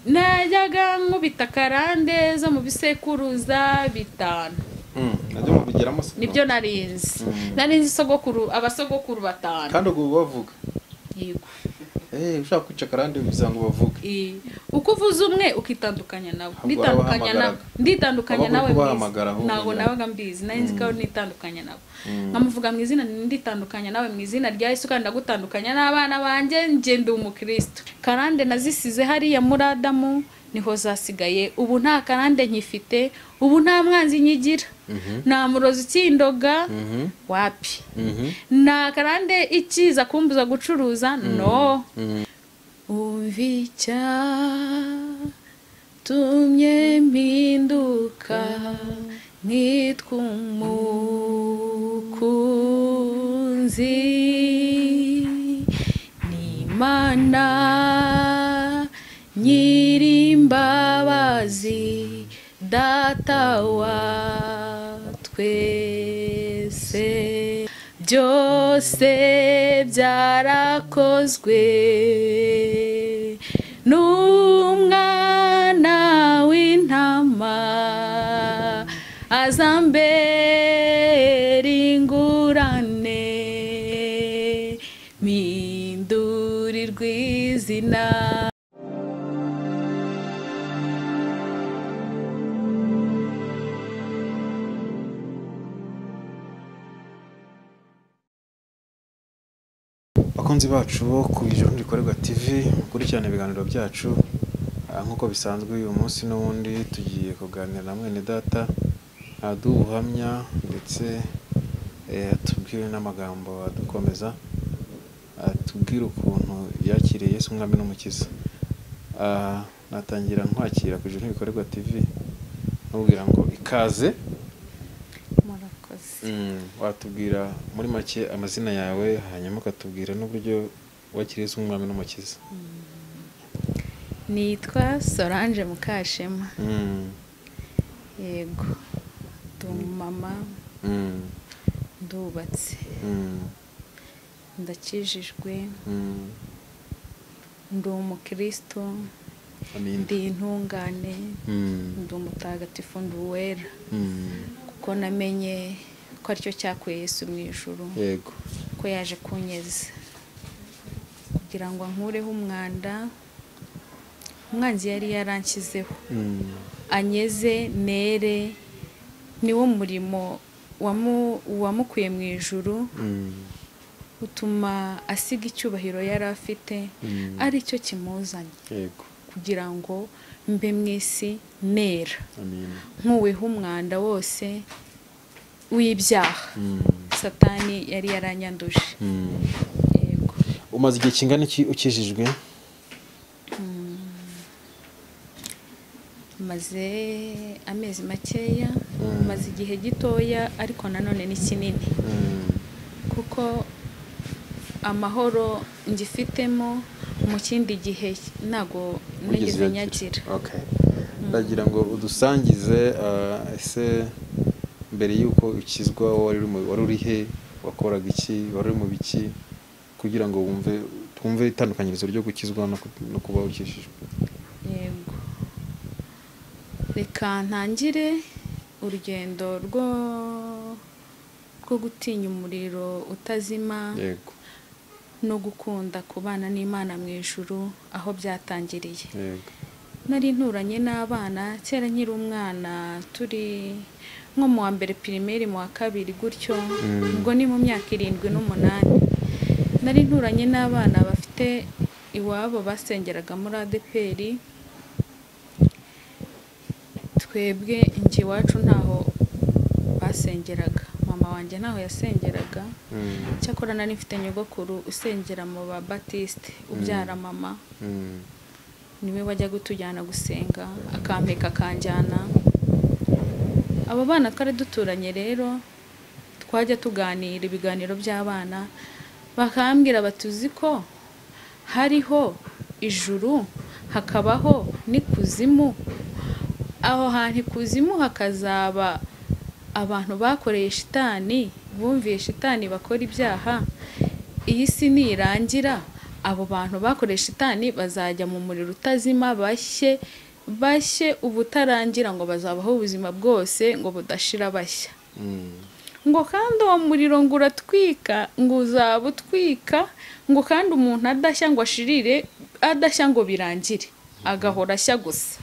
Najyaga nkubita karande zo mu bisekuruza bitanu. Nabyo mubigeramo se? Nibyo narinzi. Narinzi sogokuru, abasogokuru batanu. Kandi ubwo bavuga. Yego. Ushaka kwica karande bizango bavuga. Uko uvuze umwe ukitandukanya nawe. Nditandukanya nawe. Nditandukanya nawe. Ntabwo nabaga mbizi. Narinzi ko nitandukanya nawe. Nkamuvuga mu izina nditandukanya nawe mu izina rya Yesu kandi ndagutandukanya n'abana banjye nje ndi umukristo. Karande nazisize hariya muri Adamu niho zasigaye. Ubu nta karande nkifite, ubu nta mwanzi nyigira. Nta murozi ukindoga wapi. Nta karande ikiza kumbuza gucuruza no. Umva icyatumye mpinduka nkitwa umukunzi ni Imana nyirimbabazi data wa twese byose byarakozwe n'umwana w'intama azambera ingurane mpindurirwa izina. Bakunzi bacu bo ku Ijuru Rikorerwa TV, mukurikirana ibiganiro byacu nkuko bisanzwe. Uyu munsi n'ubundi tugiye kuganira na mwene data aduha ubuhamya ndetse atubwire n'amagambo adukomeza, atubwire ukuntu yakiriye Yesu Umwami n'Umukiza. Natangira nkwakira ku Ijuru Rikorerwa TV nkubwira ngo ikaze. Watubwira muri make amazina yawe hanyuma ukatubwira n'uburyo wakiriye Yesu Umwami n'Umukiza. Nitwa Solange Mukashema. Yego, ndi umumama, ndubatse, ndakijijwe, ndi umukristo, ndi intungane, ndi umutagatifu, ndi uwera, kuko namenye ko aricyo cyakuye Yesu mu ijuru. Yego, ko yaje kunyeza kugira ngo ankureho umwanda umwanzi yari yaranshyizeho, anyeze nere. Niwo murimo wamukuye mu ijuru, utuma asiga icyubahiro yari afite, aricyo kimuzanye. Yego, kugira ngo mbe mu isi nera, nkuweho umwanda wose w'ibyaha Satani yari yaranyanduje. Yego. Umaze igihe kingana iki ukijijwe? Maze amezi makeya, maze igihe gitoya ariko nanone ni kinini, kuko amahoro ngifitemo mu kindi gihe ntago nigeze nyagira. Ndagira ngo udusangize, ese mbere yuko ukizwa wari uri he, wakoraga iki, wari uri mu biki, kugira ngo wumve twumve itandukanyirizo ryo gukizwa no kuba ukijijwe. Yego, reka ntangire urugendo rwo gutinya umuriro utazima. Yego, no gukunda kubana n'Imana mu ijuru aho byatangiriye. Yego, nari nturanye n'abana kera nkiri umwana, turi nko mu wa mbere primaire, mu wa kabiri gutyo, ubwo ni mu myaka 7 n'8. Nari nturanye n'abana bafite iwabo basengeraga muri ADPR. Twebwe ingi iwacu ntaho basengeraga, mama wanjye ntaho yasengeraga. Cyakora nari mfite nyogokuru usengera mu ba Baptiste ubyara mama, niwe wajya gutujyana gusenga, akampeka akanjyana. Abo bana twari duturanye rero twajya tuganira ibiganiro by'abana, bakambwira batuzi ko hariho ijuru hakabaho n'ikuzimu, aho hantu ikuzimu hakazaba abantu bakoreye shitani, bumviye shitani bakora ibyaha, iyi si nirangira Abo bantu bakoresha shitani bazajya mu muriro utazima, bashye bashye ubutarangira, ngo bazabaho ubuzima bwose ngo budashira bashya. Ngo kandi uwo muriro ngo uratwika, ngo uzaba utwika, ngo kandi umuntu adashya ngo ashirire, adashya ngo birangire, agahora ashya gusa.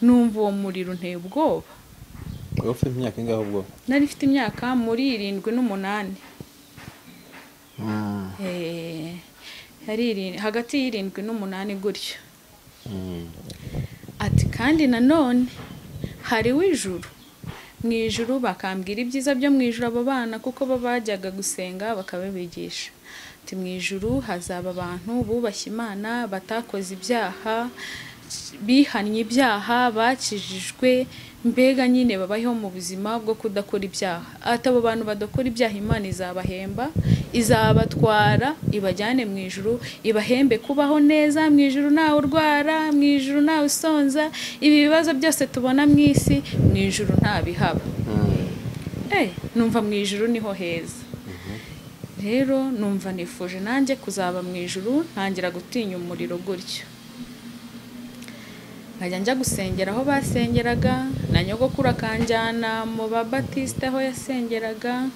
Numva uwo muriro unteye ubwoba. Ufite imyaka ingahe ubwo? Nari mfite imyaka muri 7 n'8. Hari hagati y'7 n'8 gutyo. Ati kandi nanone hari w'ijuru, mu ijuru bakambwira ibyiza byo mu ijuru abo bana, kuko bajyaga gusenga bakabibigisha. Ati mu ijuru hazaba abantu bubashye Imana, batakoze ibyaha, bihannye ibyaha, bakijijwe, mbega nyine babayeho mu buzima bwo kudakora ibyaha. Ati abo bantu badakora ibyaha Imana izabahemba, izabatwara ibajyane mu ijuru, ibahembe kubaho neza mu ijuru, ntawe urwara mu ijuru, ntawe usonza, ibi bibazo byose tubona mu isi mu ijuru nta bihaba. Numva mu ijuru niho heza. Rero numva nifuje nanjye kuzaba mu ijuru, ntangira gutinya umuriro gutyo. Nkajya njya gusengera aho basengeraga, na nyogokuru akanjyana mu babatisite aho yasengeraga.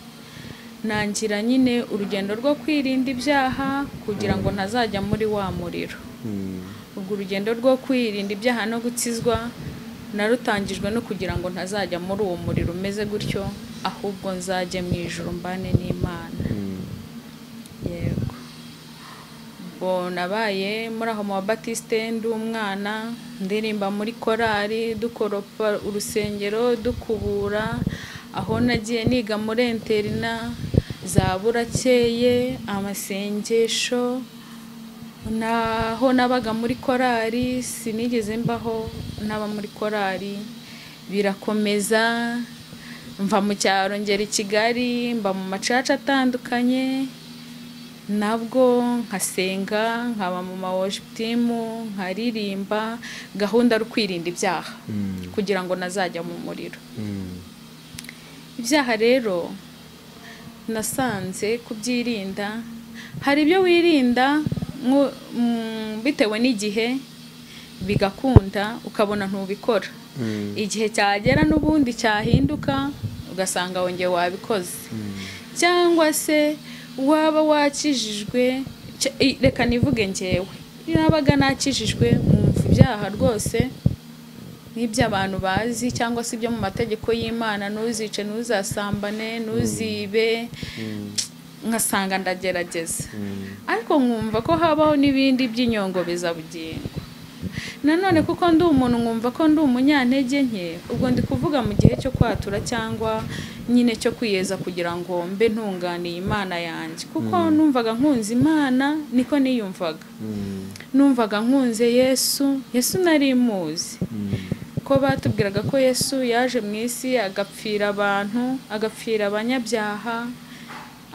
Nangira nyine urugendo rwo kwirinda ibyaha kugira ngo ntazajya muri wa muriro. Ubwo urugendo rwo kwirinda ibyaha no gukizwa narutangijwe no kugira ngo ntazajya muri uwo muriro umeze gutyo, ahubwo nzajye mu ijuru mbane n'Imana. Yego. Bo nabaye muri aho mu babatisite ndi umwana, ndirimba muri korali, dukoropa urusengero, dukubura. Aho nagiye niga muri interina za burakeye, amasengesho, naho nabaga muri korali, sinigeze mbaho naba muri korali, birakomeza. Mva mu cyaro ngera i Kigali, mba mu macaca atandukanye, nabwo nkasenga, nkaba mu ma worship team, nkaririmba. Gahunda ari kwirinda ibyaha kugira ngo nazajya mu muriro. Ibyaha rero nasanze kubyirinda, hari ibyo wirinda bitewe n'igihe bigakunda ukabona ntubikora, igihe cyagera n'ubundi cyahinduka ugasanga wongeye wabikoze, cyangwa se waba wakijijwe. Reka nivuge njyewe, nabaga nakijijwe nkumva ibyaha rwose n'ibyo abantu bazi, cyangwa se ibyo mu mategeko y'Imana, ntuzice, ntuzasambane, ntuzibe, nkasanga ndagerageza. Ariko nkumva ko habaho n'ibindi by'inyongobezabugingo. Nanone kuko ndi umuntu nkumva ko ndi umunyantege nke, ubwo ndi kuvuga mu gihe cyo kwatura cyangwa nyine cyo kwiyeza kugira ngo mbe ntunganiye Imana yanjye, kuko numvaga nkunze Imana, niko niyumvaga. Numvaga nkunze Yesu, Yesu nari muzi. Ko batubwiraga ko Yesu yaje mu isi agapfira abantu, agapfira abanyabyaha,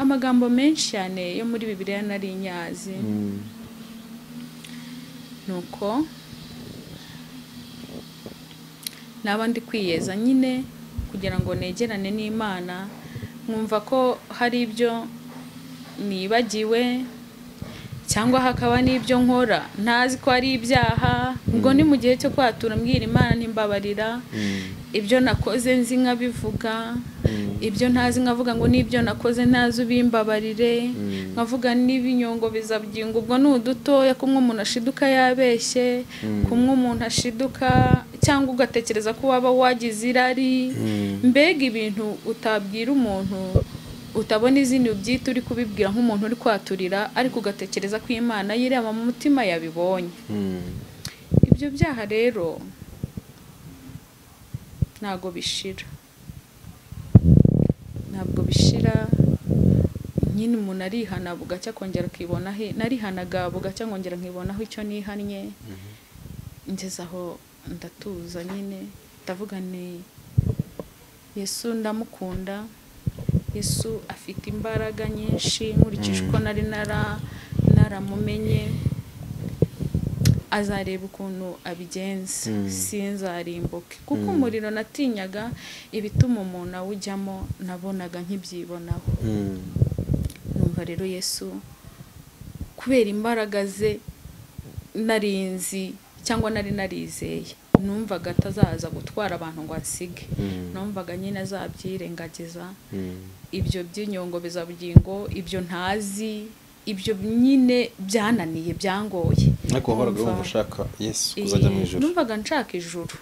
amagambo menshi cyane yo muri Bibiliya nari nyazi. Nuko naba ndi kwiyeza nyine kugira ngo negerane n'Imana, nkumva ko hari ibyo nibagiwe cyangwa hakaba n'ibyo nkora ntazi ko ari ibyaha. Ngo ni mu gihe cyo kwatura mbwira Imana ntimbabarira, ibyo nakoze nzi nkabivuga, ibyo ntazi nkavuga ngo n'ibyo nakoze ntazi ubimbabarire, nkavuga n'ibinyongobezabugingo. Ubwo ni udutoya, kumwe umuntu ashiduka yabeshye, kumwe umuntu ashiduka, cyangwa ugatekereza ko waba wagize irari, mbega ibintu utabwira umuntu, utabona izindi ubyita uri kubibwira nk'umuntu uri kwaturira, ariko ugatekereza ko Imana yireba mu mutima yabibonye. Ibyo byaha rero ntago bishira, ntabwo bishira. Nyine umuntu arihana bugacya kongera akibona he, narihanaga bugacya ngongera nkibonaho icyo nihannye. Ngeze aho ndatuza nyine, ndavuga ni Yesu ndamukunda, Yesu afite imbaraga nyinshi, nkurikije uko nari naramumenye, azareba ukuntu abigenza, sinzarimbuke. Kuko umuriro natinyaga ibituma umuntu awujyamo nabonaga nkibyibonaho. Numva rero Yesu Kubera imbaraga ze narinzi cyangwa nari narizeye, numvaga atazaza gutwara abantu ngo ansige, numvaga nyine azabyirengagiza ibyo by'inyongobezabugingo, ibyo ntazi, ibyo nyine byananiye, byangoye. Ariko wahoraga wumva ushaka Yesu kuzajya mu ijuru? Numvaga nshaka ijuru.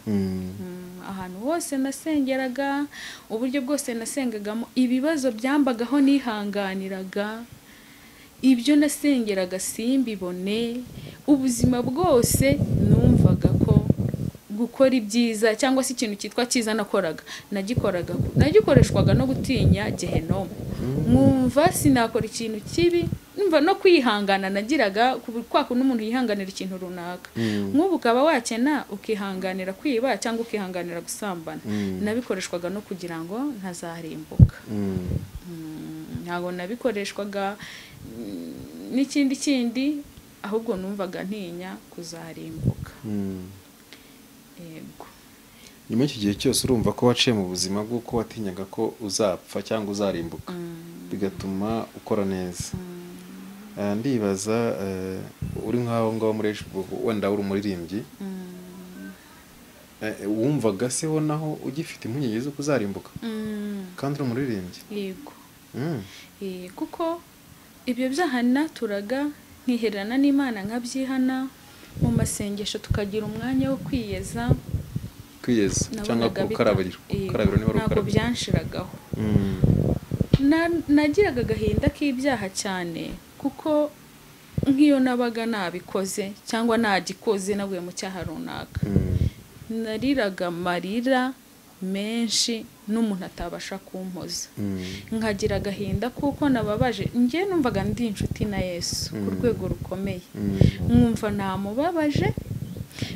Ahantu hose nasengeraga, uburyo bwose nasengagamo, ibibazo byambagaho nihanganiraga, ibyo nasengeraga simbibone, ubuzima bwose numvaga ko gukora ibyiza cyangwa se ikintu cyitwa cyiza nakoraga nagikoraga nagikoreshwaga no gutinya gehenomu. Mwumva sinakora ikintu kibi, numva no kwihangana nagiraga kwa kuntu umuntu yihanganira ikintu runaka. Nk'ubu ukaba wakena ukihanganira kwiba cyangwa ukihanganira gusambana, nabikoreshwaga no kugira ngo ntazarimbuka. Ntabwo nabikoreshwaga n'ikindi kindi, ahubwo numvaga ntinya kuzarimbuka. Yego. Nyuma y'iki gihe cyose urumva ko waciye mu buzima bw'uko watinyaga ko uzapfa cyangwa uzarimbuka, bigatuma ukora neza. Ndibaza uri nk'aho ngaho muri wenda uri umuririmbyi, wumvaga se ho naho ugifite impungenge z'uko uzarimbuka kandi uri umuririmbyi? Yego. Kuko ibyo byaha naturaga nkiherana n'Imana nkabyihana mu masengesho, tukagira umwanya wo kwiyeza cyangwa gukarabira niba ntabwo byanshiragaho. Nagiraga agahinda k'ibyaha cyane, kuko nk'iyo nabaga nabikoze cyangwa nagikoze naguye mu cyaha runaka, nariraga amarira menshi n'umuntu atabasha kumpoza, nkagira agahinda kuko nababaje. Njye numvaga ndi inshuti na Yesu ku rwego rukomeye, nkumva namubabaje,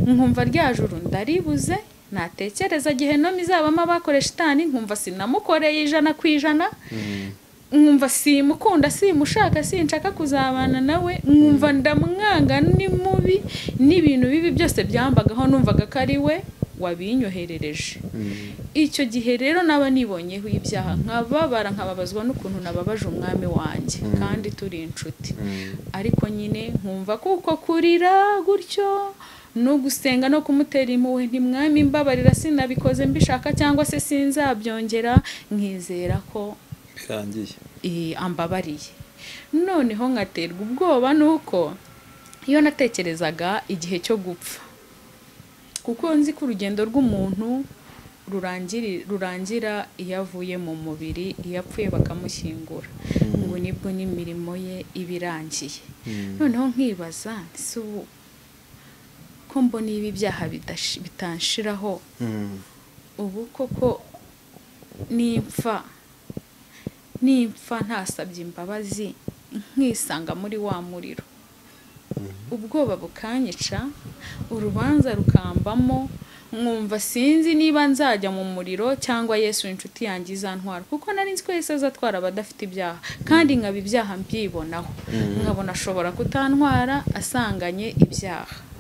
nkumva rya juru ndaribuze, natekereza gehenomu izabamo abakoresha shitani, nkumva sinamukoreye 100%, nkumva simukunda, simushaka, sinshaka kuzabana nawe, nkumva ndamwanga, ni mubi, n'ibintu bibi byose byambagaho numvaga ko ari we wabinyoherereje. Icyo gihe rero naba nibonyeho ibyaha, nkababara, nkababazwa n'ukuntu nababaje umwami wanjye kandi turi inshuti. Ariko nyine nkumva kuko kurira gutyo no gusenga no kumutera impuhwe, nti mwami mbabarira sinabikoze mbishaka cyangwa se sinzabyongera, nkizera ko birangiye, ambabariye. Noneho nkaterwa ubwoba nuko iyo natekerezaga igihe cyo gupfa, kuko nzi ko urugendo rw'umuntu rurangira iyo avuye mu mubiri, iyo apfuye bakamushyingura, ngo nibwo n'imirimo ye iba irangiye. Noneho nkibaza ese ubu ko mbona ibi byaha bitanshiraho, ubu koko nimpfa ntasabye imbabazi nkisanga muri wa muriro, ubwoba bukanyica, urubanza rukambamo, nkumva sinzi niba nzajya mu muriro cyangwa Yesu inshuti yanjye izantwara, kuko nari nzi ko Yesu azatwara abadafite ibyaha, kandi nkaba ibyaha mbyibonaho, nkabona ashobora kutantwara asanganye ibyaha.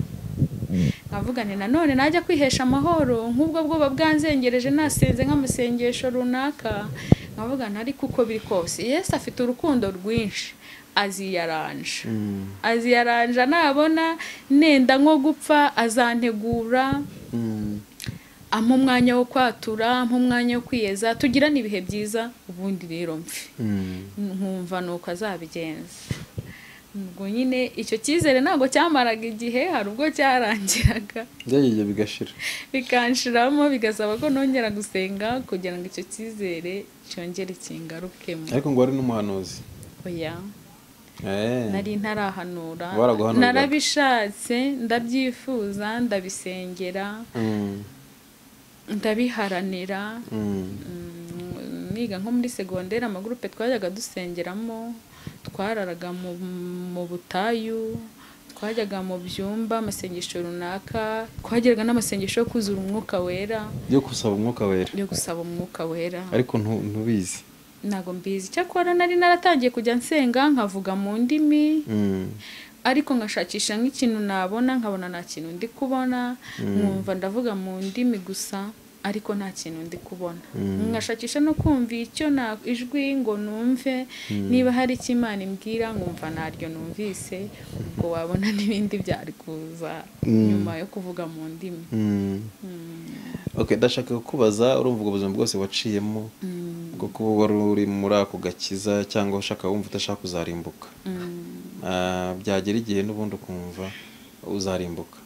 Nkavuga nti nanone najya kwihesha amahoro nk'ubwo bwoba bwanzengereje nasenze nk'amasengesho runaka, nkavuga nti ariko uko biri kose Yesu afite urukundo rwinshi, aziyaranja aziyaranja, nabona nenda nko gupfa azantegura, ampa umwanya wo kwatura, ampa umwanya wo kwiyeza, tugirane ibihe byiza, ubundi rero mpfe. Nkumva nuko azabigenza. Ubwo nyine icyo cyizere ntabwo cyamaraga igihe, hari ubwo cyarangiraga byagiye bigashira, bikanshiramo, bigasaba ko nongera gusenga kugira ngo icyo cyizere cyongere kingarukemo. Ariko ngo wari n'umuhanuzi? Oya, nari ntarahanura, narabishatse, ndabyifuza, ndabisengera, ndabiharanira. Niga nko muri segonderi amagurupe twajyaga dusengeramo, twararaga mu butayu, twajyaga mu byumba amasengesho runaka, twagiraga n'amasengesho yo kuzura umwuka wera, yo gusaba umwuka wera, yo gusaba umwuka wera. Ariko ntubizi? Ntago mbizi. Cyakora nari naratangiye kujya nsenga nkavuga mu ndimi, ariko nkashakisha nk'ikintu nabona, nkabona nta kintu ndi kubona, nkumva ndavuga mu ndimi gusa. ariko nta kintu ndi kubona. Nkashakisha no kumva icyo na ijwi ngo numve niba hari icyo Imana imbwira, nkumva naryo numvise, ubwo wabona n'ibindi byari kuza nyuma yo kuvuga mu ndimi. Okay, ndashaka kukubaza, urumva ubwo buzima bwose waciyemo bwo kuba wari uri muri ako gakiza cyangwa ushaka wumva udashaka kuzarimbuka, byagera igihe n'ubundi ukumva uzarimbuka,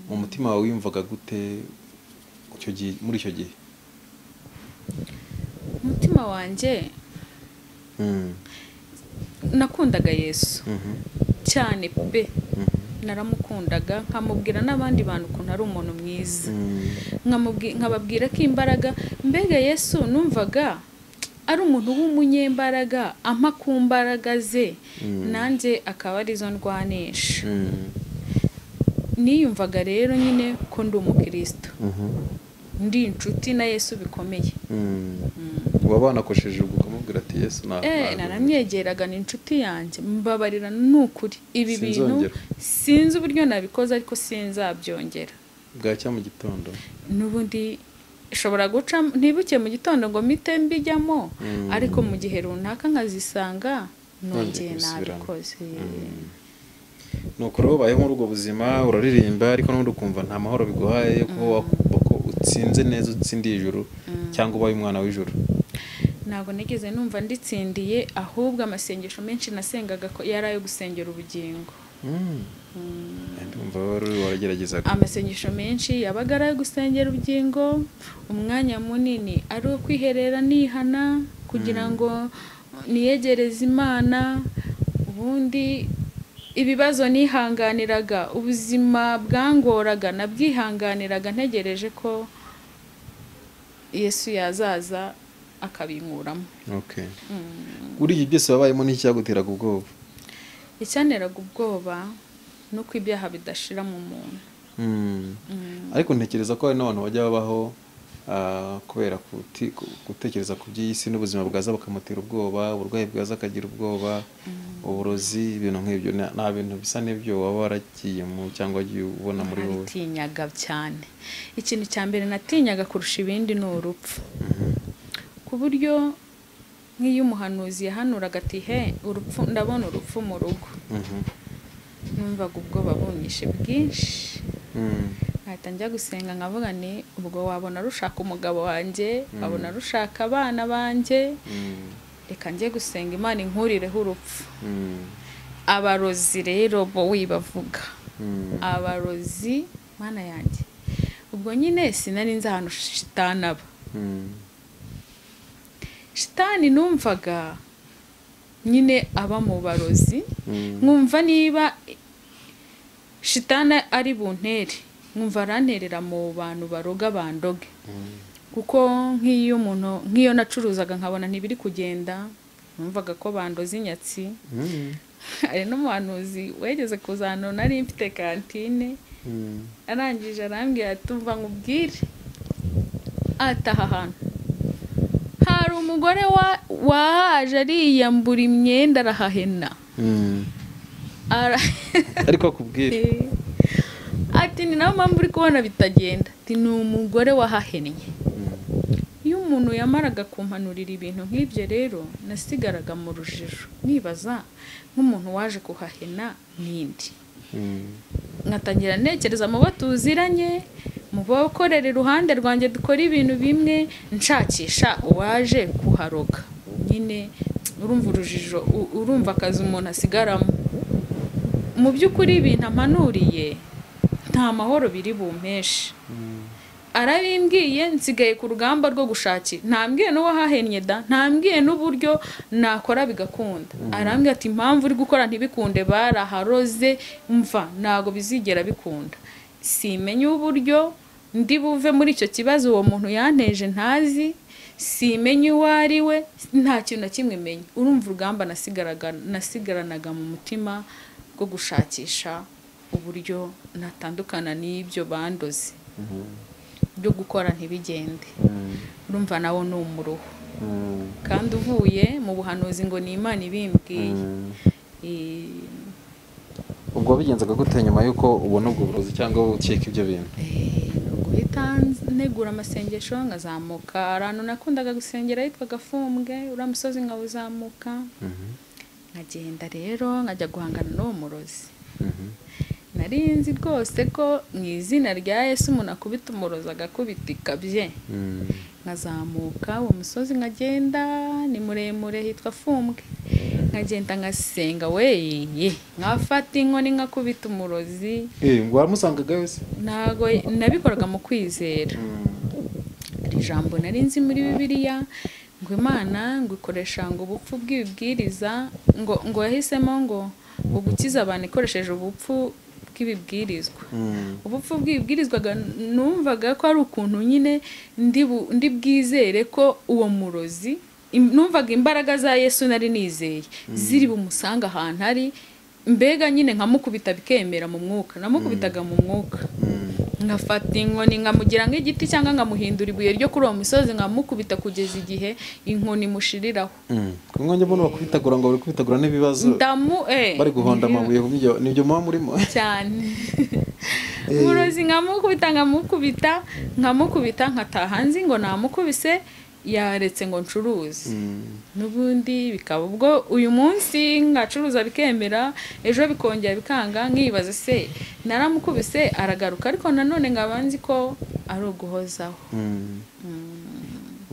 mu mutima wawe wiyumvaga gute icyo gihe, muri icyo gihe? Umutima wanjye nakundaga Yesu cyane pe, naramukundaga, nkamubwira n'abandi bantu ukuntu ari umuntu mwiza, nkababwira ko imbaraga, mbega Yesu numvaga ari umuntu w'umunyembaraga, ampa ku mbaraga ze nanjye akaba arizo ndwanisha. Niyumvaga rero nyine ko ndi umukristo, ndi inshuti na Yesu bikomeye. Waba wanakosheje ubwo ukamubwira ati Yesu naramwegeraga, ni inshuti yanjye, mbabarira nukuri ibi bintu sinzi uburyo nabikoze ariko sinzabyongera. Bwacya mu gitondo n'ubundi ishobora guca ntibuke mu gitondo ngo mpite mbijyamo, ariko mu gihe runaka nkazisanga nongeye nabikoze. Nuko rero ubayeho muri ubwo buzima, uraririmba ariko n'ubundi ukumva nta mahoro biguhaye kuba ko utsinze neza, utsindiye ijuru cyangwa ubaye umwana w'ijuru. Ntabwo nigeze numva nditsindiye, ahubwo amasengesho menshi nasengaga ko yari ayo gusengera ubugingo. Ndumva wari warageragezaga. Amasengesho menshi yabaga ari ayo gusengera ubugingo, umwanya munini ari uwo kwiherera nihana kugira ngo niyegereze Imana. Ubundi ibibazo nihanganiraga, ubuzima bwangoraga nabwihanganiraga ntegereje ko Yesu yazaza akabinkuramo. Okay. Uri ibyo byose wabayemo n'iki cyaguteraga ubwoba? Icyanteraga ubwoba nuko ibyaha bidashira mu muntu. Ariko ntekereza ko hari n'abantu bajya babaho kubera gutekereza ku by'isi n'ubuzima bwaza bakamutera ubwoba, uburwayi bwaza akagira ubwoba, uburozi, ibintu nk'ibyo. Nta bintu bisa n'ibyo waba waragiyemo cyangwa wagiye ubona muri wowe? Natinyaga cyane. Ikintu cya mbere natinyaga kurusha ibindi ni urupfu. Ku buryo nk'iyo umuhanuzi yahanuraga ati he urupfu, ndabona urupfu mu rugo, numvaga ubwoba bunyishe bwinshi. Nkahita njya gusenga nkavuga ni ubwo wabona rushaka umugabo wanjye, wabona rushaka abana banjye, reka njye gusenga Imana inkurireho urupfu. Abarozi rero bo wibavuga, abarozi Mana yanjye, ubwo nyine sinari nzi ahantu shitani aba. Shitani numvaga nyine aba mu barozi, nkumva niba shitani ari buntere, nkumva aranterera mu bantu baroga bandoge. Kuko nk'iyo umuntu, nk'iyo nacuruzaga nkabona ntibiri kugenda, numvaga ko bandoze inyatsi. Hari n'umuhanuzi wegeze kuza hano, nari mfite kantine, arangije arambwira ati umva nkubwire, ataha ahantu hari umugore wahaje ariyambura imyenda arahahena. Ariko akubwira ati ni nayo mpamvu uri kubona bitagenda, ati ni umugore wahahennye. Iyo umuntu yamaraga kumpanurira ibintu nk'ibyo rero nasigaraga mu rujijo nibaza nk'umuntu waje kuhahena n'indi. Nkatangira ntekereza mu bo tuziranye, mu bakorera iruhande rwanjye dukora ibintu bimwe, nshakisha uwaje kuharoga. Nyine urumva urujijo, urumva akazi umuntu asigaramo. Mu by'ukuri ibintu ampanuriye nta mahoro biri bumpeshe. Arabimbwiye nsigaye ku rugamba rwo gushakira, ntambwiye n'uwahahennye da, ntambwiye n'uburyo nakora bigakunda. Arambwira ati impamvu uri gukora ntibikunde baraharoze, mva ntago bizigera bikunda. Simenye uburyo ndi buve muri icyo kibazo uwo muntu yanteje ntazi, simenye uwo ari we, nta kintu na kimwe menye. Urumva urugamba nasigaranaga mu mutima rwo gushakisha uburyo natandukana n'ibyo bandoze byo gukora ntibigende. Urumva nawo ni umuruho, kandi uvuye mu buhanuzi ngo ni Imana ibimbwiye. Ubwo bigenzaga gute nyuma yuko ubona ubwo burozi cyangwa ukeka ibyo bintu? Guhita Nkahita ntegura amasengesho nkazamuka ahantu nakundaga gusengera yitwaga Fumbwe, uriya musozi nkawuzamuka. Nkagenda rero nkajya guhangana n'uwo murozi. Nari nzi rwose ko mu izina rya Yesu umuntu akubita umurozi agakubitika bye. Nkazamuka uwo musozi nkagenda, ni muremure hitwa Fumbwe, nkagenda ngasenga weye, nkafata inkoni nkakubita umurozi. Ngo wamusangaga wese? Ntago nabikoraga mu kwizera. Hari ijambo nari nzi muri Bibiliya ngo Imana ngo ikoresha ngo ubupfu bw'ibibwiriza, ngo yahisemo ngo gukiza abantu ikoresheje ubupfu bw'ibibwirizwa. Ubupfu bw'ibibwirizwaga numvaga ko ari ukuntu nyine ndi bwizere ko uwo murozi, numvaga imbaraga za Yesu nari nizeye ziri bumusanga ahantu ari, mbega nyine nkamukubita bikemera mu mwuka, namukubitaga mu mwuka. Nkafata inkoni nkamugira nk'igiti cyangwa nkamuhindura ibuye ryo kuri uwo musozi, nkamukubita kugeza igihe inkoni mushiriraho. Kumwe mbona bakubitagura ngo bari kubitagura n'ibibazo, bari guhonda amabuye, nibyo muba murimo cyane. Umurozi nkamukubita nkamukubita nkataha nzi ngo namukubise yaretse ngo ncuruze. N'ubundi bikaba ubwo uyu munsi ngacuruza bikemera, ejo bikongera bikanga, nkibaza se naramukubise aragaruka, ariko nanone nkaba nzi ko ari uguhozaho.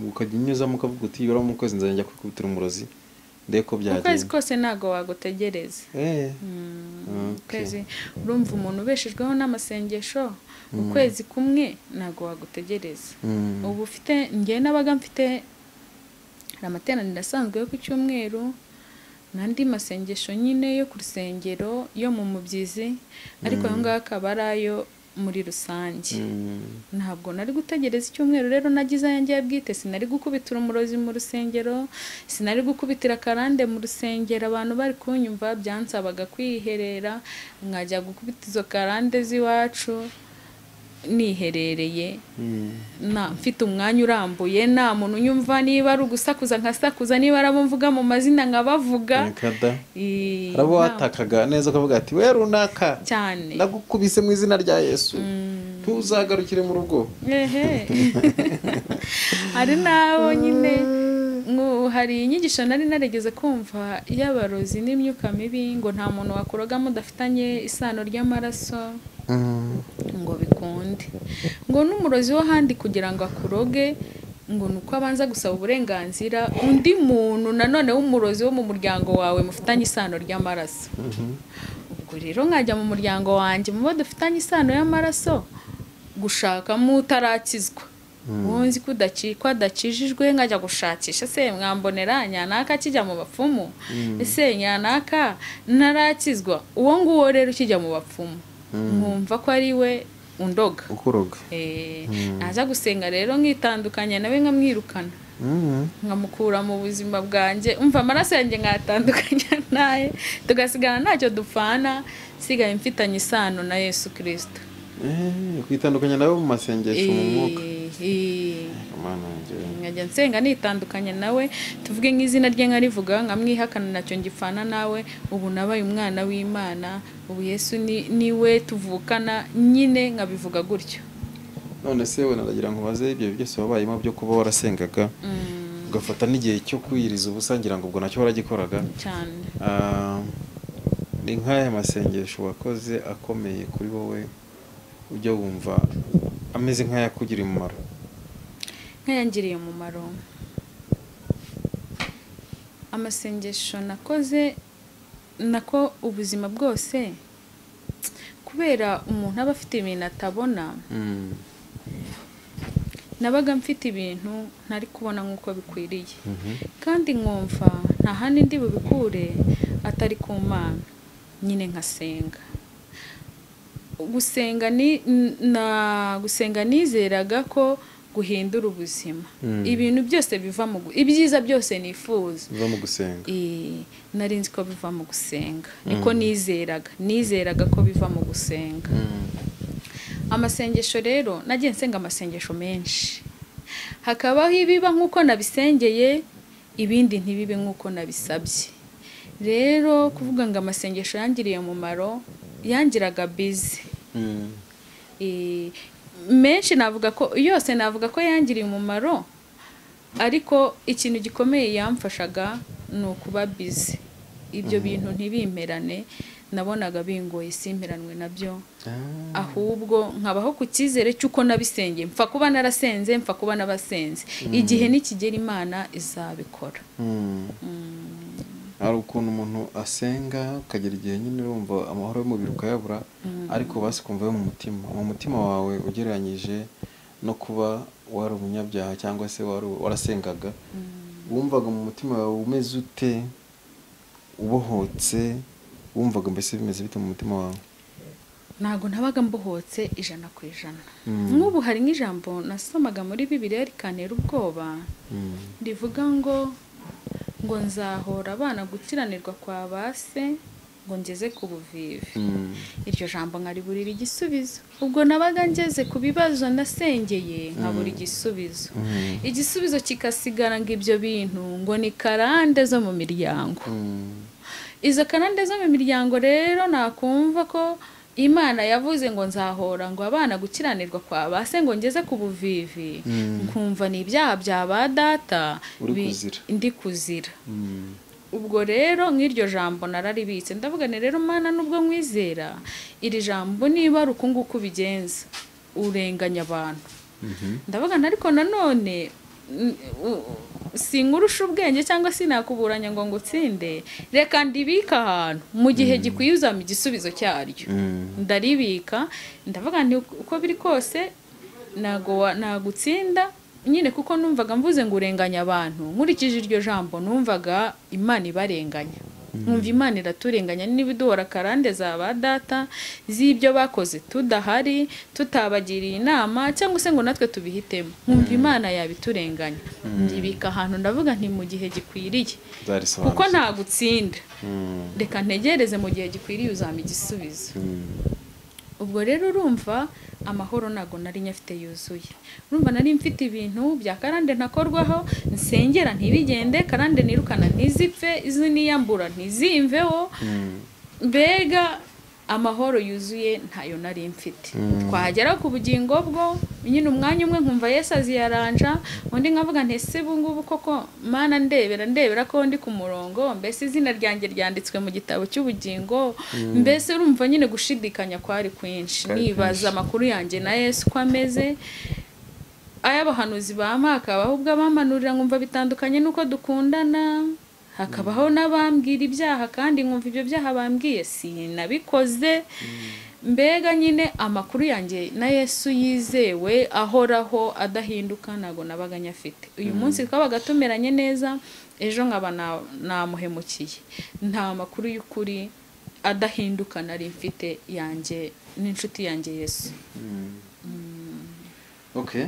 Ukajya unyuzamo ukavuga uti yora mu kwezi nzajya kwikubitira umurozi ndeko byagenda. Ukwezi kose ntago wagutegereza. Ukwezi urumva umuntu ubeshejweho n'amasengesho, ukwezi kumwe ntago wagutegereza. Ubu ufite, njye nabaga mfite amateraniro asanzwe yo ku cyumweru n'andi masengesho nyine yo ku rusengero yo mu mubyizi, ariko ayo ngayo akaba ari ayo muri rusange. Ntabwo nari gutegereza icyumweru rero nagize ayanjye ya bwite, sinari gukubitira umurozi mu rusengero, sinari gukubitira karande mu rusengero, abantu bari kunyumva byansabaga kwiherera nkajya gukubita izo karande z'iwacu niherereye, na mfite umwanya urambuye, nta muntu unyumva, niba ari ugusakuza nkasakuza, niba ari abo mvuga mu mazina nkabavuga. Harabo watakaga neza ukavuga ati we runaka cyane ndagukubise mu izina rya Yesu, ntuzagarukire mu rugo. Hari nabo nyine, hari inyigisho nari narigeze kumva y'abarozi n'imyuka mibi, ngo nta muntu wakuroga mudafitanye isano ry'amaraso ngo bikunde, ngo n'umurozi wo handi kugira ngo akuroge ngo nuko abanza gusaba uburenganzira undi muntu nanone w'umurozi wo mu muryango wawe mufitanye isano ry'amaraso. Ubwo rero nkajya mu muryango wanjye mu bo dufitanye isano y'amaraso gushaka mutarakizwa, nzi ko adakijijwe, nkajya gushakisha se mwambonera nyanaka kijya mu bapfumu, ese nyanaka narakizwa, uwo nguwo rero kijya mu bapfumu nkumva ko ari we undoga ukuroga. Naza gusenga rero nkitandukanya nawe nkamwirukana, nkamukura mu buzima bwanjye, umva amaraso yanjye nkatandukanya naye, tugasigana ntacyo dupfana, sigaye mfitanye isano na Yesu Kristo. Kwitandukanya nawe mu masengesho mu mwuka. Nkajya nsenga nitandukanya nawe, tuvuge nk'izina rye nkarivuga nkamwihakana nacyo ngipfana nawe, ubu nabaye umwana w'Imana, ubu Yesu niwe tuvukana nyine, nkabivuga gutyo. None se we naragira ngo baze ibyo byose wabayemo byo kuba warasengaga ugafata n'igihe cyo kwiyiriza ubusa, ngira ngo ubwo nacyo waragikoraga cyane. Ni nk'aya masengesho wakoze akomeye kuri wowe ujya wumva ameze nk'ayakugiriye umumaro? Nk'ayangiriye umumaro amasengesho nakoze nako ubuzima bwose, kubera umuntu aba afite ibintu atabona, nabaga mfite ibintu ntari kubona nk'uko bikwiriye, kandi nkumva nta handi ndi bubikure atari ku Mana, nyine nkasenga. Gusenga ni na gusenga nizeraga ko guhindura ubuzima, ibintu byose biva mu ibyiza byose nifuza biva mu gusenga. Nari nzi ko biva mu gusenga, niko nizeraga ko biva mu gusenga. Amasengesho rero nagiye nsenga amasengesho menshi, hakabaho ibiba nk'uko nabisengeye, ibindi ntibibe nk'uko nabisabye. Rero kuvuga ngo amasengesho yangiriye umumaro, yangiraga busy. Menshi navuga ko yose navuga ko yangiriye umumaro, ariko ikintu gikomeye yamfashaga ni ukuba busy, ibyo bintu ntibimperane, nabonaga bingoye simperanwe nabyo, ahubwo nkabaho ku cyizere cy'uko nabisengeye, mfa kuba narasenze, mfa kuba nabasenze, igihe nikigera Imana izabikora. Hari ukuntu umuntu asenga ukagera igihe nyine urumva amahoro y'umubiri ukayabura, ariko basi ukumva yo mu mutima wawe ugereranyije no kuba wari umunyabyaha cyangwa se warasengaga, wumvaga mu mutima wawe umeze ute, ubohotse, wumvaga mbese bimeze bite mu mutima wawe? Ntago nabaga mbohotse 100%. Nk'ubu hari nk'ijambo nasomaga muri Bibiliya rikantera ubwoba, rivuga ngo nzahora abana gukiranirwa kwa base ngo ngeze ku buvivi. Iryo jambo nkariburira igisubizo. Ubwo nabaga ngeze ku bibazo nasengeye nkabura igisubizo. Igisubizo kikasigara ngo ibyo bintu ngo ni karande zo mu miryango. Izo karande zo mu miryango rero nakumva ko Imana yavuze ngo nzahora ngo abana gukiranirwa kwa base ngo ngeze ku buvivi, nkumva ni ibyaha bya ba data ndi kuzira. Ubwo rero nk'iryo jambo nararibitse, ndavuga nti rero Mana nubwo nkwizera iri jambo niba ari uku nguku bigenza urenganya abantu. Ndavuga nti ariko nanone sinkurusha ubwenge cyangwa sinakuburanya ngo ngutsinde, reka ndibika ahantu mu gihe gikwiye uzampa igisubizo cyaryo. Ndaribika, ndavuga nti uko biri kose ntago nagutsinda nyine, kuko numvaga mvuze ngo urenganya abantu, nkurikije iryo jambo numvaga Imana ibarenganya, nkumva Imana iraturenganya niba iduhora karande za ba data z'ibyo bakoze tudahari, tutabagiriye inama cyangwa se ngo natwe tubihitemo, nkumva Imana yabiturenganya. Ndibika ahantu ndavuga nti mu gihe gikwiriye, kuko nta gutsinda, reka ntegereze mu gihe gikwiriye uzampa igisubizo. Ubwo rero urumva amahoro ntago nari nyafite yuzuye. Urumva nari mfite ibintu bya karande ntakorwaho, nsengera ntibigende, karande nirukana ntizipfe, izi niyambura ntizimveho, mbega amahoro yuzuye ntayo nari mfite. Twagera ku bugingo bwo nyine umwanya umwe nkumva Yesu aziyaranja, undi nkavuga nti ese ubu ngubu koko Mana ndebera ko ndi ku murongo, mbese izina ryanjye ryanditswe mu gitabo cy'ubugingo. Mbese urumva nyine gushidikanya kwari kwinshi, nibaza amakuru yanjye na Yesu ko ameze, ay'abahanuzi bampa hakabaho ubwo abamanurira nkumva bitandukanye nuko dukundana, hakabaho n'abambwira ibyaha kandi nkumva ibyo byaha bambwiye sinabikoze. Mbega nyine amakuru yanjye na Yesu yizewe ahoraho adahinduka ntago nabaga nyafite. Uyu munsi twabaga tumeranye neza, ejo nkaba namuhemukiye. Nta makuru y'ukuri adahinduka nari mfite yanjye n'inshuti yanjye Yesu. Okay.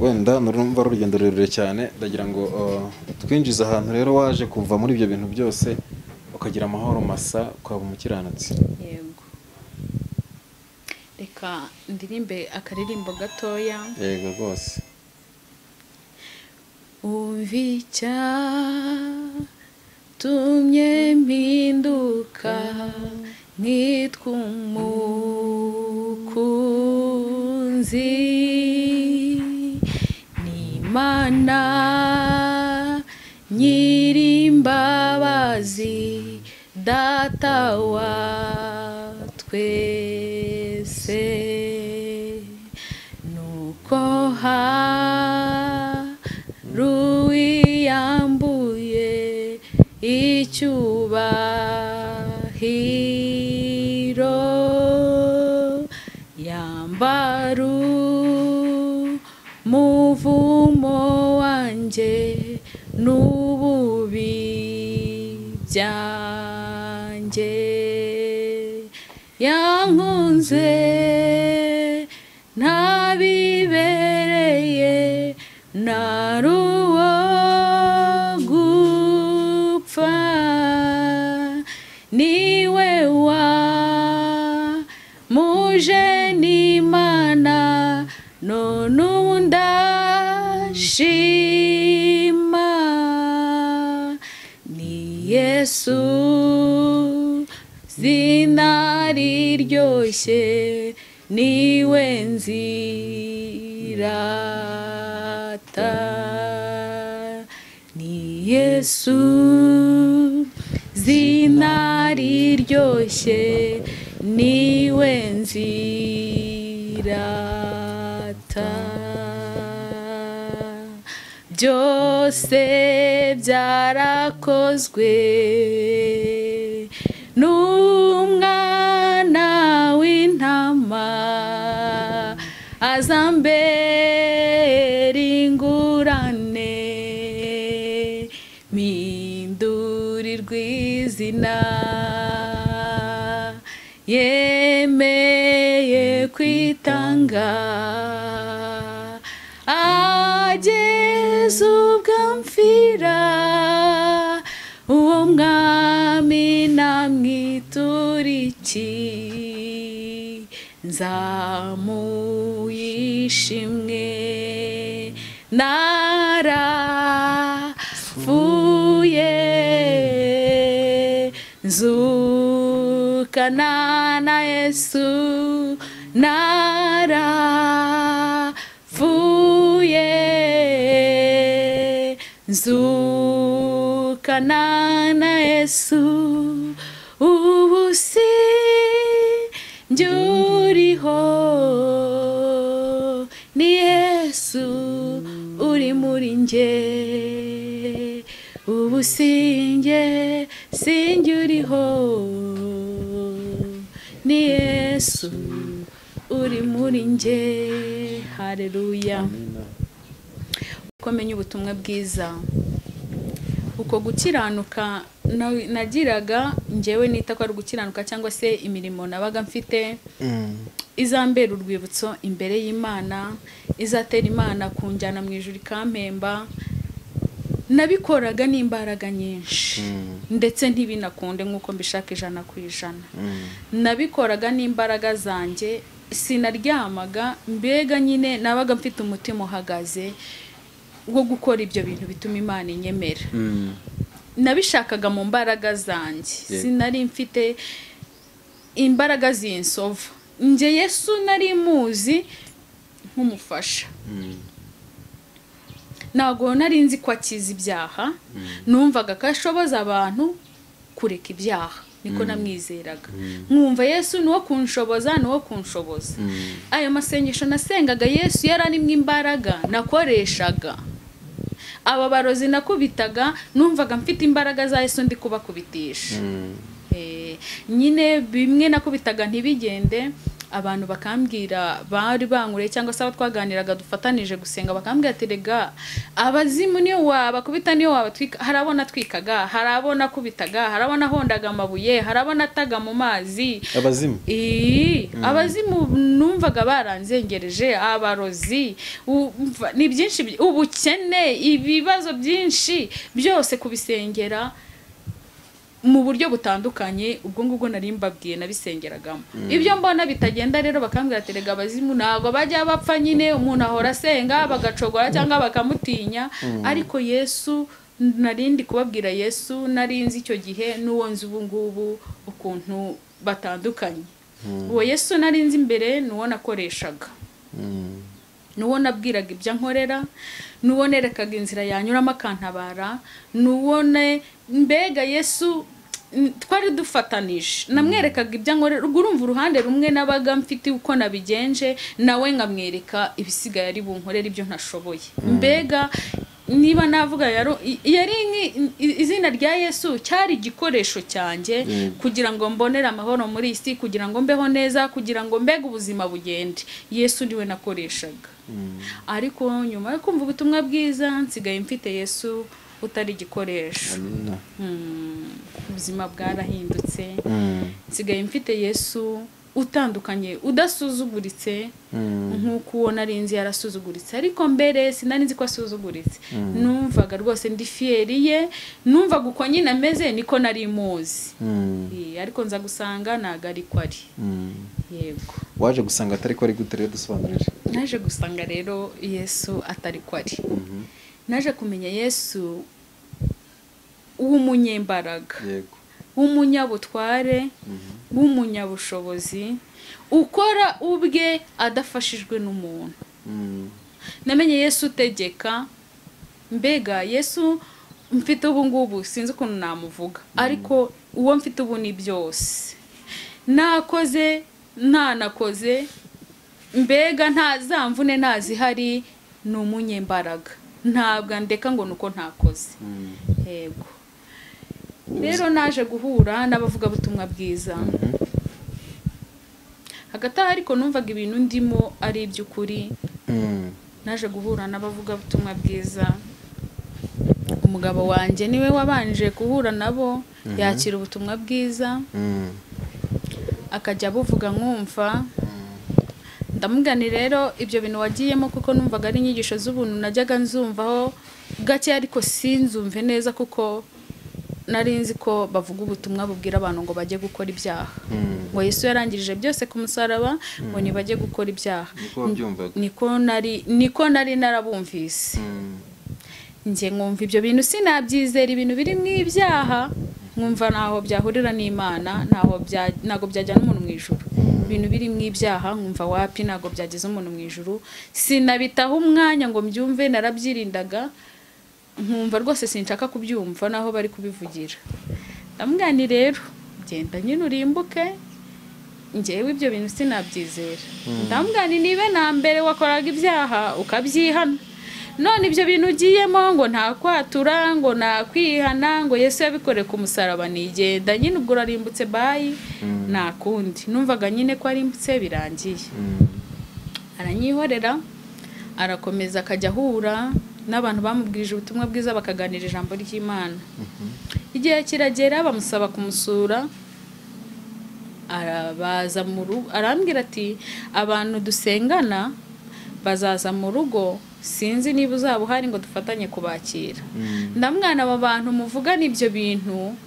Wenda nurumva urugendo rurerure cyane, ndagira ngo twinjize ahantu rero waje kuva muri ibyo bintu byose ukagira amahoro masa, ukaba umukiranutsi. Yego. Reka ndirimbe akaririmbo gatoya. Yego rwose. Umva icyatumye mpinduka nkitwa umukunzi, Imana nyirimbabazi data wa twese, nuko haruwiyambuye icyubahiro, yambaru muvumo wanjye n'ububi byanjye, yankunze ntabibereye naruwo gupfa, niwe wa muje n'Imana none ubu ndashima, ni Yesu zina riryoshye niwe nzirata, ni Yesu zina riryoshye, niwe nzirata. Byose byarakozwe n'umwana w'intama, azambera ingurane, mpindurirwa izina, yemeye kwitanga, ageze ubwo amfira, uwo mwami namwitura iki, nzamuyishimwe, narapfuye nzukana na Yesu, narapfuye nzukana na Yesu, ubu sinjye uriho, ni Yesu uri muri njye, ubu sinjye uriho, ni Yesu uri muri njye. Haleluya. Uko menya ubutumwa bwiza, uko gukiranuka nagiraga njyewe nita ko ari gukiranuka cyangwa se imirimo nabaga mfite izambera urwibutso imbere y'Imana, izatera Imana kunjyana mu ijuru ikampemba, nabikoraga n'imbaraga nyinshi ndetse ntibinakunde nk'uko mbishaka 100%. Nabikoraga n'imbaraga zanjye, sinaryamaga, mbega nyine nabaga mfite umutima uhagaze wo gukora ibyo bintu bituma Imana inyemera. Nabishakaga mu mbaraga zanjye, sinari mfite imbaraga zinsova. Nje Yesu nari muzi nk'umufasha, ntabwo nari nzi ko akiza ibyaha, numvaga ko ashoboza abantu kureka ibyaha, niko namwizeraga. Nkumva Yesu niwo kunshoboza, niwo kunshoboza. Ayo masengesho nasengaga Yesu yaranimwe imbaraga nakoreshaga. Aba barozi nakubitaga, numvaga mfite imbaraga za Yesu ndi kubakubitisha. Nyine bimwe nakubitaga ntibigende, abantu bakambwira bari bankure cyangwa se twaganiraga dufatanije gusenga, bakambwira ati rega abazimu niyo wabakubita niyo wabatwika, harabona twikaga, harabona kubitaga, harabona hondaga amabuye, harabona taga mu mazi. Abazimu abazimu numvaga baranzengereje, abarozi ni byinshi, ubukene, ibibazo byinshi byose kubisengera mu buryo butandukanye. Ubwo ngubwo nari mbabwiye nabisengeragamo. Ibyo mbona bitagenda rero bakambwira ati rega abazimu ntabwo bajya bapfa nyine, umuntu ahora asenga bagacogora cyangwa bakamutinya. Ariko Yesu narindi kubabwira, Yesu nari nzi icyo gihe n'uwo nzi ubu ngubu ukuntu batandukanye. Uwo Yesu nari nzi mbere n'uwo nakoreshaga, n'uwo nabwiraga ibyo nkorera, n'uwo nerekaga inzira yanyuramo akantabara, n'uwo mbega Yesu twari dufatanije, namwerekaga ibyo nkorera. Urumva uruhande rumwe nabaga mfite uko nabigenje, nawe nkamwereka ibisigaye ari bunkorera ibyo ntashoboye. Mbega niba navuga yari izina rya Yesu cyari igikoresho cyanjye kugira ngo mbonere amahoro muri isi, kugira ngo mbeho neza, kugira ngo mbega ubuzima bugende. Yesu niwe nakoreshaga. Ariko nyuma yo kumva ubutumwa bwiza nsigaye mfite Yesu utari igikoresho. Ubuzima bwarahindutse, nsigaye mfite Yesu utandukanye, udasuzuguritse nk'uko uwo nari nzi yarasuzuguritse. Ariko mbere sinari nzi ko asuzuguritse, numvaga rwose ndi fieri ye, numvaga uko nyine ameze niko nari muzi. Ariko nza gusanga ntago ariko ari. Yego. Waje gusanga atari ko ari gute rero? Dusobanurire. Naje gusanga rero Yesu atari ko ari. Naje kumenya Yesu w'umunyembaraga. Yego. w'umunyabutware, w'umunyabushobozi, ukora ubwe adafashijwe n'umuntu. Namenye Yesu utegeka. Mbega Yesu mfite ubu ngubu sinzi ukuntu namuvuga, ariko uwo mfite ubu ni byose. Nakoze ntanakoze, mbega nta zamvune ntazihari, ni umunyembaraga, ntabwo ndeka ngo nuko ntakoze. Yego rero naje guhura n'abavugabutumwa bwiza. Hagati aho ariko numvaga ibintu ndimo ari iby'ukuri. Naje guhura n'abavugabutumwa bwiza. Umugabo wanjye niwe wabanje guhura nabo, yakira ubutumwa bwiza, akajya abuvuga nkumva. Ndamugani rero ibyo bintu wagiyemo, kuko numvaga ari inyigisho z'ubuntu najyaga nzumvaho gake, ariko sinzumve neza, kuko nari nzi ko bavuga ubutumwa bubwira abantu ngo bajye gukora ibyaha, ngo Yesu yarangirije byose ku musaraba, ngo nibajye gukora ibyaha. Niko nari narabumvise. Njye nkumva ibyo bintu sinabyizera, ibintu biri mu ibyaha nkumva ntaho byahurira n'Imana, ntago byajyana umuntu mu ijuru. Ibintu biri mu ibyaha nkumva wapi, ntago byageza umuntu mu ijuru. Sinabitaho umwanya ngo mbyumve, narabyirindaga, nkumva rwose sinshaka kubyumva naho bari kubivugira. Ndamugani rero genda nyine urimbuke, njyewe ibyo bintu sinabyizera. Ndamugani nibe na mbere wakoraga ibyaha ukabyihana, none ibyo bintu ugiyemo ngo nta kwatura, ngo nta kwihana, ngo Yesu yabikore ku musaraba, nigenda nyine ubwo urarimbutse bayi, nta kundi. Numvaga nyine ko arimbutse birangiye. Aranyihorera, arakomeza akajya ahura n'abantu bamubwirije ubutumwa bwiza, bakaganira ijambo ry'Imana. Igihe kiragera bamusaba kumusura, arabaza mu rugo, arambwira ati abantu dusengana bazaza mu rugo, sinzi niba uzaba uhari ngo dufatanye kubakira. Ndamwana aba bantu muvugana ibyo bintu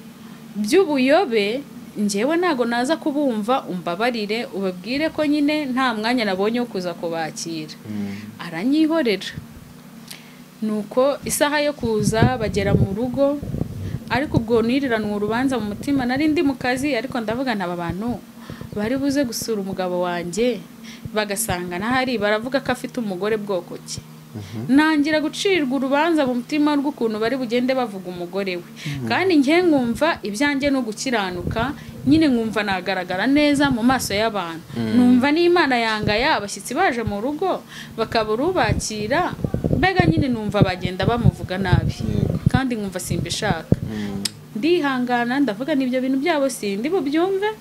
by'ubuyobe, njyewe ntago naza kubumva, umbabarire ubabwire ko nyine nta mwanya nabonye wo kuza kubakira. Aranyihorera. Nuko isaha yo kuza bagera mu rugo, ariko ubwo niriranwa urubanza mu mutima, nari ndi mu kazi, ariko ndavuga ntaba bantu bari buze gusura umugabo wanjye bagasanga nahari, baravuga ko afite umugore bwoko ki. Nangira gucirwa urubanza mu mutima rw'ukuntu bari bugende bavuga umugore we, kandi njye nkumva ibyanjye no gukiranuka, nyine nkumva nagaragara neza mu maso y'abantu. Numva n'Imana yangaya abashyitsi baje mu rugo bakabura ubakira, mbega nyine numva bagenda bamuvuga nabi, kandi nkumva simbishaka. Ndihangana, ndavuga n'ibyo bintu byabo sindi bubyumve,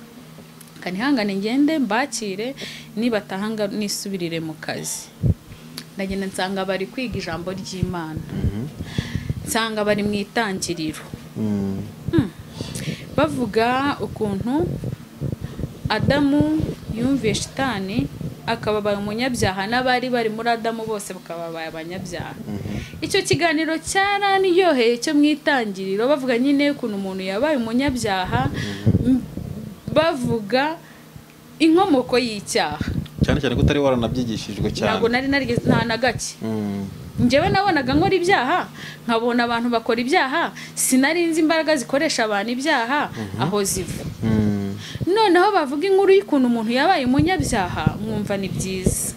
kanihangane ngende mbakire, nibatahanga nisubirire mu kazi. Ndagenda nsanga bari kwiga ijambo ry'Imana, nsanga bari mu itangiriro, bavuga ukuntu Adamu yumviye Shitani akababaye umunyabyaha, n'abari bari muri Adamu bose bakababaye abanyabyaha. Icyo kiganiro cyaranyoheye cyo mu itangiriro, bavuga nyine ukuntu umuntu yabaye umunyabyaha, bavuga inkomoko y'icyaha, cyane cyane ko utari waranabyigishijwe cyane. Ntabwo nari narigeze nta na gake. Njyewe nabonaga nkora ibyaha, nkabona abantu bakora ibyaha, sinari nzi imbaraga zikoresha abantu ibyaha aho ziva. Noneho bavuga inkuru y'ukuntu umuntu yabaye umunyabyaha, nkumva ni byiza.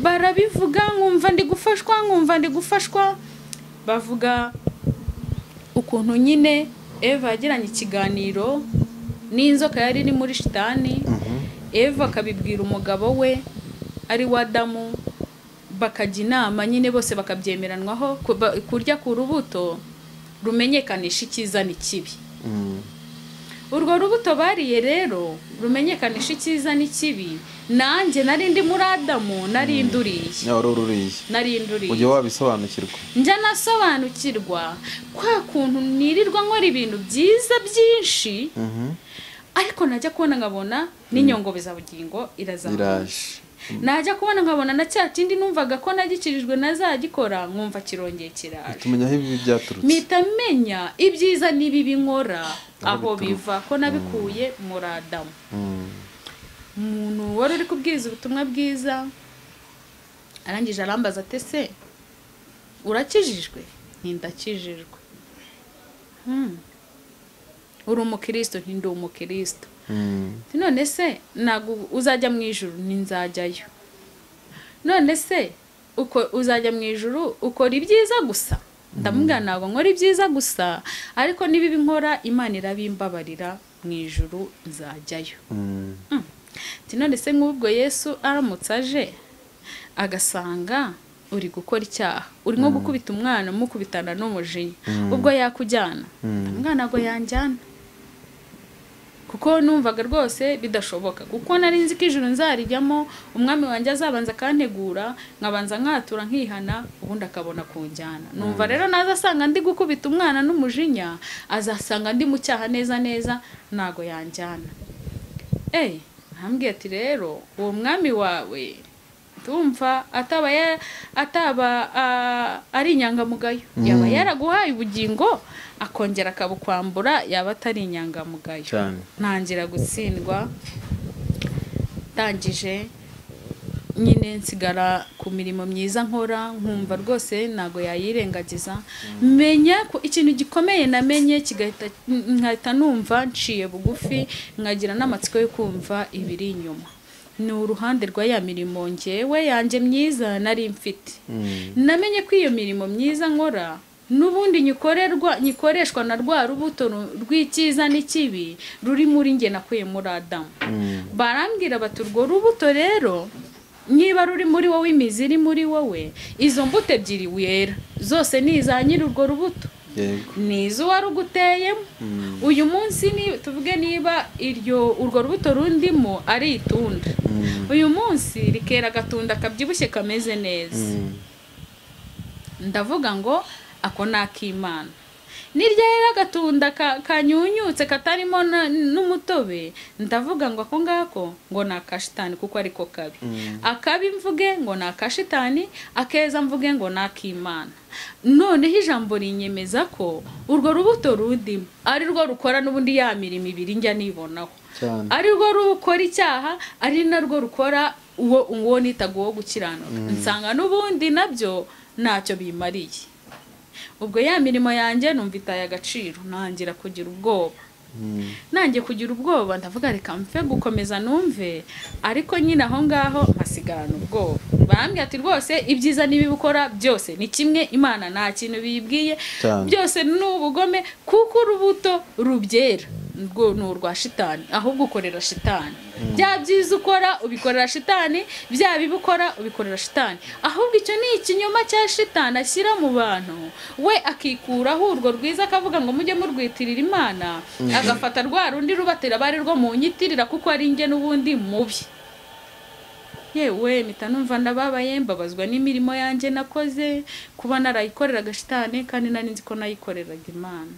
Barabivuga nkumva ndi gufashwa, nkumva ndi gufashwa. Bavuga ukuntu nyine Eva yagiranye ikiganiro n'inzoka yari iri muri Shitani, Eva akabibwira umugabo we ari wa Adamu, bakajya inama nyine bose bakabyemeranwaho kurya ku rubuto rumenyekanisha icyiza n'ikibi. Urwo rubuto bariye rero rumenyekanisha icyiza n'ikibi, nanjye nari ndi muri Adamu, nari nduriye. Nari nduriye. Ujye wabisobanukirwa. Njya nasobanukirwa kwa kuntu nirirwa nkora ibintu byiza byinshi, ariko najya kubona nkabona n'inyongobeza bugingo irazamuka. Najya kubona nkabona na cya kindi numvaga ko nagikirijwe nazagikora, nkumva kirongeye kiraje. Tumenya aho ibi byaturutse. Mpita menya ibyiza n'ibibi nkora aho biva, ko nabikuye muri Adamu. Umuntu wari uri kubwiriza ubutumwa bwiza arangije arambaza ati se urakijijwe? Nti ndakijijwe. Uri umukristo? Nti ndi umukristo. None se ntabwo uzajya mu ijuru? Nzajyayo. None se uko uzajya mu ijuru ukora ibyiza gusa? Ndamubwira ntabwo nkora ibyiza gusa, ariko n'ibibi nkora Imana irabimbabarira, mu ijuru nzajyayo. None se nk'ubwo Yesu aramutse aje agasanga uri gukora icyaha, urimo gukubita umwana mukubitana n'umujinya, ubwo yakujyana? Ndamubwira ntabwo yanjyana, kuko numvaga rwose bidashoboka, kuko nari nzi ko ijuru nzarijyamo umwami wanjye azabanza akantegura, nkabanza nkatura nkihana, ubundi akabona kunjyana. Numva rero naza asanga ndi gukubita umwana n'umujinya, azasanga ndi mu cyaha neza neza, ntago yanjyana. Arambwira ati rero uwo mwami wawe tumva ataba ari inyangamugayo, yaba yaraguhaye ubugingo akongera akabukwambura, yaba atari inyangamugayo. Ntangira gutsindwa, ndangije nyine nsigara ku mirimo myiza nkora, nkumva rwose ntago yayirengagiza. Menya ko ikintu gikomeye namenye kigahita nkahita numva nciye bugufi, nkagira n'amatsiko yo kumva ibiri inyuma. Ni uruhande rwa ya mirimo ngewe yanjye myiza nari mfite. Namenye ko iyo mirimo myiza nkora n'ubundi nyikoreshwa na rwa rubuto rw'icyiza n'ikibi ruri muri nge nakuye muri Adamu. Barambwira bati urwo rubuto rero niba ruri muri wowe, imizi iri muri wowe, izo mbuto ebyiri wera zose ni iza nyiri urwo rubuto, ni izo waruguteyemo. Uyu munsi tuvuge niba urwo rubuto rundimo ari itunda, uyu munsi rikera agatunda kabyibushye kameze neza, ndavuga ngo ako ni ak'Imana. Nirya agatunda kanyunyutse katarimo n'umutobe, ndavuga ngo ako ngako ngo ni akashitani, kuko ariko kabi. Akabi mvuge ngo ni akashitani, akeza mvuge ngo ni ak'Imana. Noneho ijambo rinyemeza ko urwo rubuto rundimo ari rwo rukora n'ubundi ya mirimo ibiri njya nibonaho, ari rwo rukora icyaha, ari narwo rukora uwo nitaga uwo gukiranuka. Nsanga n'ubundi nabyo ntacyo bimariye. Ubwo ya mirimo yanjye numva itaye agaciro, ntangira kugira ubwoba. Nanjye kugira ubwoba ndavuga reka mfe gukomeza numve, ariko nyine aho ngaho mpasigarana ubwoba. Barambwira ati rwose ibyiza n'ibibi ukora byose ni kimwe, Imana nta kintu biyibwiye, byose ni ubugome, kuko urubuto rubyera rwo ni urwa shitani, ahubwo ukorera shitani. Bya byiza ukora ubikorera shitani, bya bibi ukora ubikorera shitani. Ahubwo icyo ni ikinyoma cya shitani ashyira mu bantu, we akikuraho urwo rwiza akavuga ngo mujye murwitirira Imana, agafata rwa rundi rubatera bari rwo mu nyitirira kuko ari nge n'ubundi mubi. Yewe mpita numva ndababaye, mbabazwa n'imirimo yanjye nakoze, kuba narayikoreraga shitani kandi nari nzi ko nayikoreraga Imana.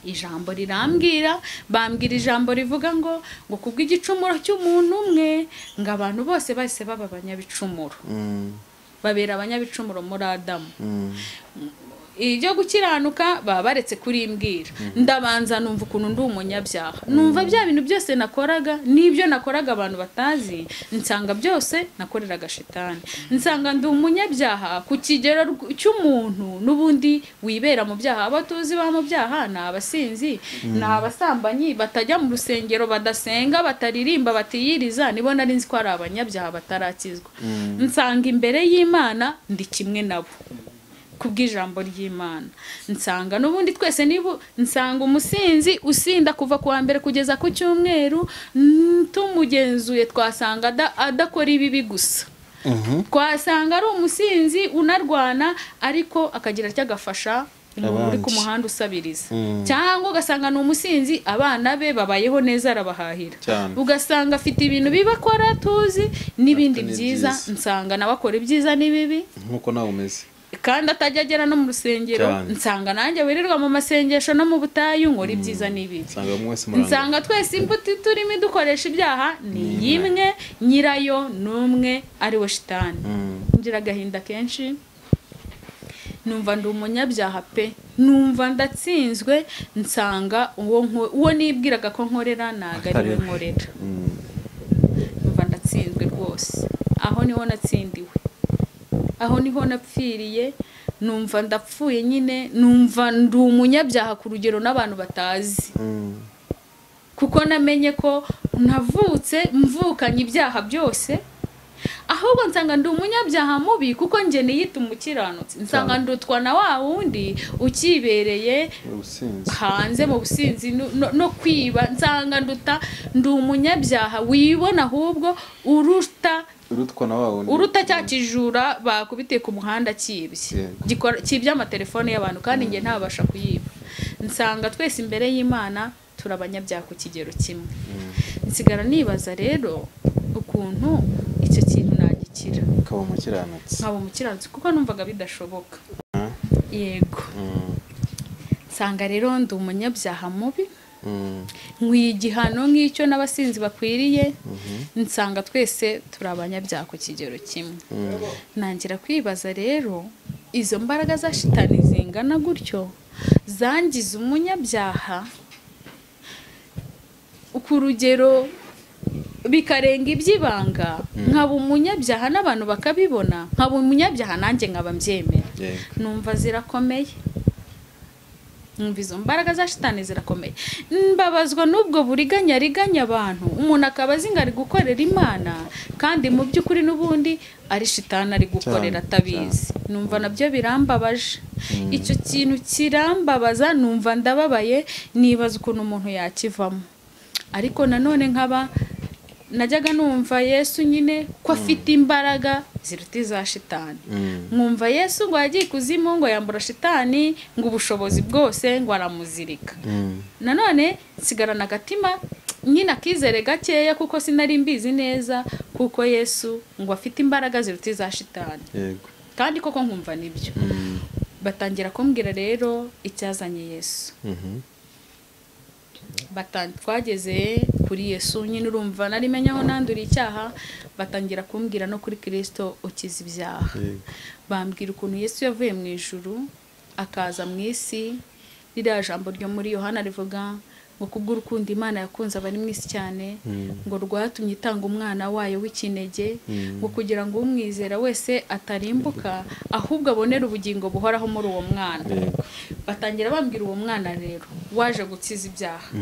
Ijambo rirambwira, bambwira ijambo rivuga ngo kubw'igicumuro cy'umuntu umwe ngo abantu bose bahise baba abanyabicumuro, babera abanyabicumuro muri Adamu. Ibyo gukiranuka baba baretse kurimbwira. Ndabanza numva ukuntu ndi umunyabyaha, numva bya bintu byose nakoraga n'ibyo nakoraga abantu batazi, nsanga byose nakoreraga shitani. Nsanga ndi umunyabyaha ku kigero cy'umuntu n'ubundi wibera mu byaha. Abo tuzi ba mu byaha ni abasinzi, ni abasambanyi, batajya mu rusengero, badasenga, bataririmba, batiyiriza, nibo nari nzi ko ari abanyabyaha batarakizwa. Nsanga imbere y'Imana ndi kimwe nabo kubw'ijambo ry'Imana. Nsanga n'ubundi twese nibu nsanga umusinzi usinda kuva ku wa mbere kugeza ku cyumweru, tumugenzuye twasanga adakora ibibi gusa, twasanga ari umusinzi unarwana, ariko akagira icyo agafasha umuntu uri ku muhanda usabiriza, cyangwa ugasanga ni umusinzi abana be babayeho neza arabahahira, ugasanga afite ibintu bibakora tuzi n'ibindi byiza. Nsanga nawe akora ibyiza n'ibibi nkuko nawe umeze, kandi atajya agera no mu rusengero. Nsanga nanjye wirirwa mu masengesho no mu butayu nkora ibyiza n'ibibi. Nsanga twese imbuto turimo dukoresha ibyaha ni imwe, nyirayo n'umwe ari we shitani. Ngira agahinda kenshi, numva ndi umunyabyaha pe, numva ndatsinzwe. Nsanga uwo nibwiraga ko nkorera ntago ari we nkorera. Numva ndatsinzwe rwose. Aho niho natsindiwe, aho niho napfiriye, Numva ndapfuye nyine, numva ndi umunyabyaha ku rugero n'abantu batazi. Kuko namenye ko navutse mvukanye ibyaha byose, ahubwo nsanga ndi umunyabyaha mubi kuko nge niyita umukiranutsi. Nsanga ndutwa na wa wundi ukibereye hanze mu businzi no kwiba. Nsanga nduta, ndi umunyabyaha wibona ahubwo uruta urutwa na wa wundi, uruta cya kijura bakubitiye ku muhanda kibye, kibye amatelefone y'abantu kandi nge ntabasha kuyiba. Nsanga twese imbere y'Imana turabanyabyaha ku kigero kimwe. Nsigara nibaza rero ukuntu icyo kintu nagikira, nkaba umukiranutsi, nkaba umukiranutsi kuko numvaga bidashoboka. Yego. Nsanga rero ndi umunyabyaha mubi, nkwiye igihano nk'icyo n'abasinzi bakwiriye. Nsanga twese turi abanyabyaha ku kigero kimwe. Nangira kwibaza rero izo mbaraga za shitani zingana gutyo zangiza umunyabyaha ku rugero bikarenga iby'ibanga, nkaba umunyabyaha n'abantu bakabibona, nkaba umunyabyaha nanjye nkaba mbyemera. Numva zirakomeye, numva izo mbaraga za shitani zirakomeye. Mbabazwa n'ubwo buriganya riganya abantu, umuntu akaba azi ngo ari gukorera Imana kandi mu by'ukuri n'ubundi ari shitani ari gukorera atabizi. Numva nabyo birambabaje, icyo kintu kirambabaza, numva ndababaye, nibaza ukuntu umuntu yakivamo. Ariko nanone nkaba najyaga numva Yesu nyine ko afite imbaraga ziruta iza shitani. Nkumva Yesu ngo yagiye ikuzimu ngo yambura shitani ngo ubushobozi bwose ngo aramuzirika. Nanone nsigarana agatima nyine akizere gakeya kuko sinari mbizi neza, kuko Yesu ngo afite imbaraga ziruta iza shitani. Kandi koko nkumva nibyo. Batangira kumbwira rero icyazanye Yesu. Twageze kuri Yesu nyine, urumva nari menya aho nanduriye icyaha, batangira kumbwira no kuri Kristo ukiza ibyaha. Bambwira ukuntu Yesu yavuye mu ijuru akaza mu isi. Ririya jambo ryo muri Yohana rivuga ngo kubw'urukundo Imana yakunze abari mu isi cyane, ngo rwatumye itanga umwana wayo w'ikinege, ngo kugira ngo umwizera wese atarimbuka ahubwo abonere ubugingo buhoraho muri uwo mwana. Batangira bambwira uwo mwana rero waje gukiza ibyaha.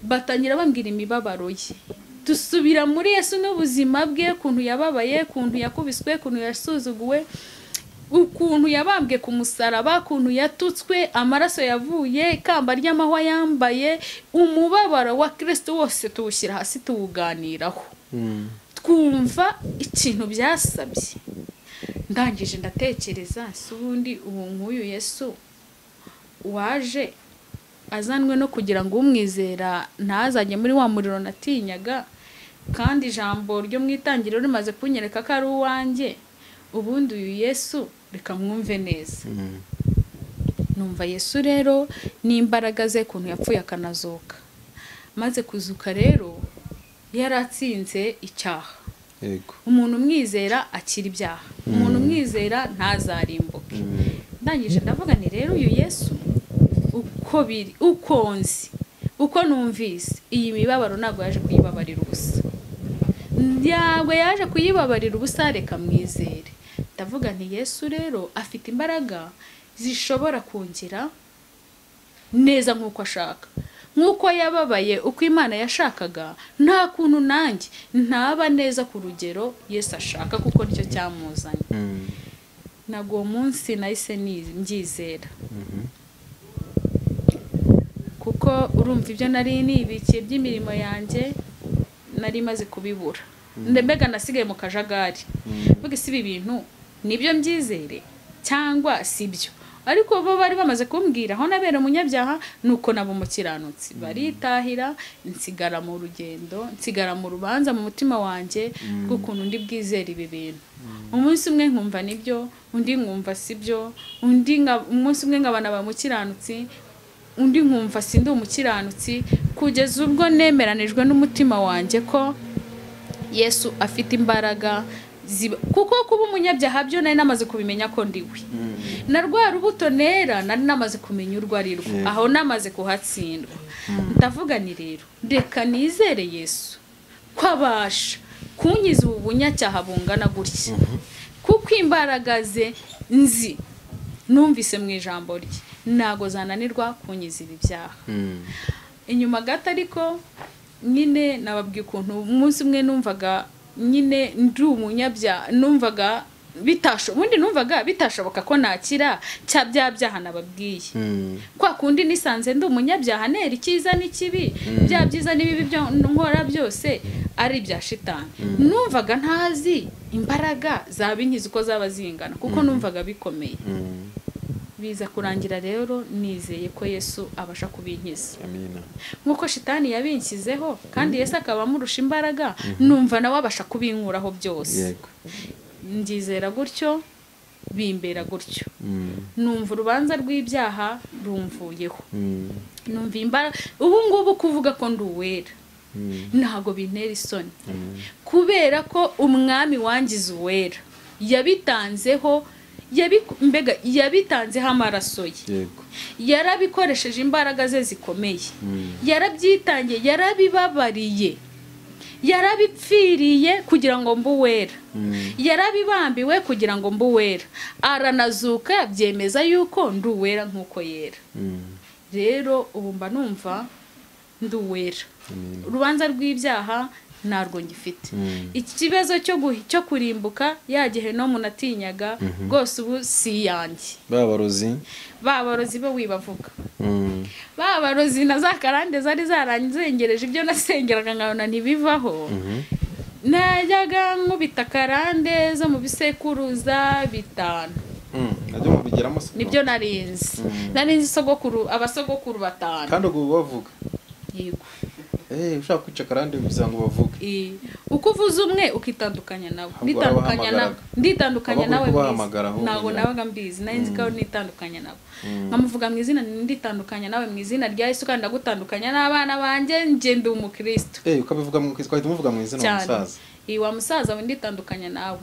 Batangira bambwira imibabaro ye. Dusubira muri Yesu n'ubuzima bwe, kuntu yababaye, kuntu yakubiswe, kuntu yasuzuguwe, ukuntu yabambwe ku musaraba, ukuntu yatutswe, amaraso yavuye, ikamba ry'amahwa yambaye. Umubabaro wa Kristo wose tuwushyira hasi tuwuganiraho, twumva ikintu byasabye. Ndangije ndatekereza, si ubundi ubu nk'uyu Yesu waje azanwe no kugira ngo umwizera ntazajye muri wa muriro natinyaga, kandi ijambo ryo mu itangiriro rimaze kunyereka ko ari uwanjye, ubundi uyu Yesu reka mwumve neza. Numva Yesu rero n'imbaraga ze, kuntu yapfuye akanazuka. Maze kuzuka rero yaratsinze icyaha. Umuntu umwizera akira ibyaha, umuntu umwizera ntazarimbuke. Ndangije ndavuga nti rero uyu Yesu uko biri, uko nzi, uko numvise, iyi mibabaro ntabwo yaje kuyibabarira ubusa, ntabwo yaje kuyibabarira ubusa, reka mwizere. Ndavuga nti Yesu rero afite imbaraga zishobora kungira neza nk'uko ashaka, nk'uko yababaye uko Imana yashakaga, nta kuntu nanjye ntaba neza ku rugero Yesu ashaka, kuko nicyo cyamuzanye. Ntabwo uwo munsi nahise mbyizera, kuko urumva ibyo nari nibikiye by'imirimo yanjye nari maze kubibura. Mbega nasigaye mu kajagari, mvuga si ibi bintu nibyo mbyizere cyangwa si byo. Ariko bo bari bamaze kumbwira aho nabera umunyabyaha nuko nabo umukiranutsi, baritahira, nsigara mu rugendo, nsigara mu rubanza mu mutima wanjye rw'ukuntu ndi bwizere ibi bintu. Umunsi umwe nkumva nibyo, undi nkumva si byo, undi umunsi umwe nkabana ba mukiranutsi, undi nkumva sindi umukiranutsi, kugeza ubwo nemeranijwe n'umutima wanjye ko Yesu afite imbaraga kuko kuba umunyabyaha byo nari namaze kubimenya ko ndiwe. Na rwa rubuto nera nari namaze kumenya urwo ari rwo, aho namaze kuhatsindwa. Ndavuga ni rero reka nizere Yesu ko abasha kunyiza ubu bunyacyaha bungana gutya, kuko imbaraga ze nzi Numvise mu ijambo rye, ntago zananirwa kunyiza ibi byaha. Inyuma gato ariko nyine nababwiye ukuntu umunsi umwe numvaga nyine ndi umunyabyaha, numvaga ubundi numvaga bitashoboka ko nakira cya bya byaha nababwiye. Kwa kundi nisanze ndi umunyabyaha nera icyiza n'ikibi, bya byiza n'ibibi byo nkora byose ari ibya shitani. Numvaga ntazi imbaraga zabinkiza uko zaba zingana, kuko numvaga bikomeye. Biza kurangira rero nizeye ko Yesu abasha kubinkiza. Amina. Nkuko shitani yabinkizeho kandi Yesu akaba amurusha imbaraga, numva nawe abasha kubinkuraho byose. Yego. Ndizera gutyo, bimbera gutyo. Numva urubanza rw'ibyaha rumvuyeho. Numva imbaraga. Ubu ngubu kuvuga ko ndi uwera ntago bintera isoni, kubera ko umwami wangize uwera yabitanzeho, mbega yabitanzeho amaraso ye. Yego. Yarabikoresheje imbaraga ze zikomeye, yarabyitangiye, yarabibabariye, yarabipfiriye kugira ngo mbe uwera, yarabibambiwe kugira ngo mbe uwera, aranazuka byemeza yuko ndi uwera nk'uko yera. Rero ubu mba numva ndi uwera, urubanza rw'ibyaha ntarwo ngifite. Ikibazo cyo kurimbuka ya gehinomu natinyaga rwose ubu si yanjye. Babarozi bo wibavuga, babarozi na za karande zari zaranzengereje ibyo nasengeraga nkabona ntibivaho. Najyaga nkubita karande zo mu bisekuruza 5. Nibyo narinzi. Narinzi sogokuru, abasogokuru 5. Kandi ubwo bavuga. Yego. Ushaka kwica karande bivuze ngo bavuge. Uko uvuze umwe ukitandukanya nawe. Nditandukanya nawe. Ntago nabaga mbizi, nari nzi ko nitandukanya nabo. Nkamuvuga mu izina, nditandukanya nawe mu izina rya Yesu kandi ndagutandukanya n'abana banjye, nje ndi umukristo. Ukabivuga mu kwitwa umuvuga mu izina wa musaza. Wa musaza we nditandukanya nawe.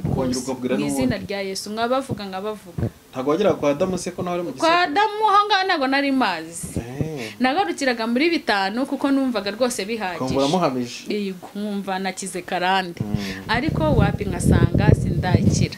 Mu izina rya Yesu mwabavuga nkabavuga. Ntago wagera kwa Adamu se ko nawe ari mu gisekuru? Kwa Adamu ho ngaho ntago nari mazi. Nagarukiraga muri 5 kuko numvaga rwose bihagije. Kumbura muhamije. Yego, nkumva nakize karande. Ariko wapi nkasanga sindakira.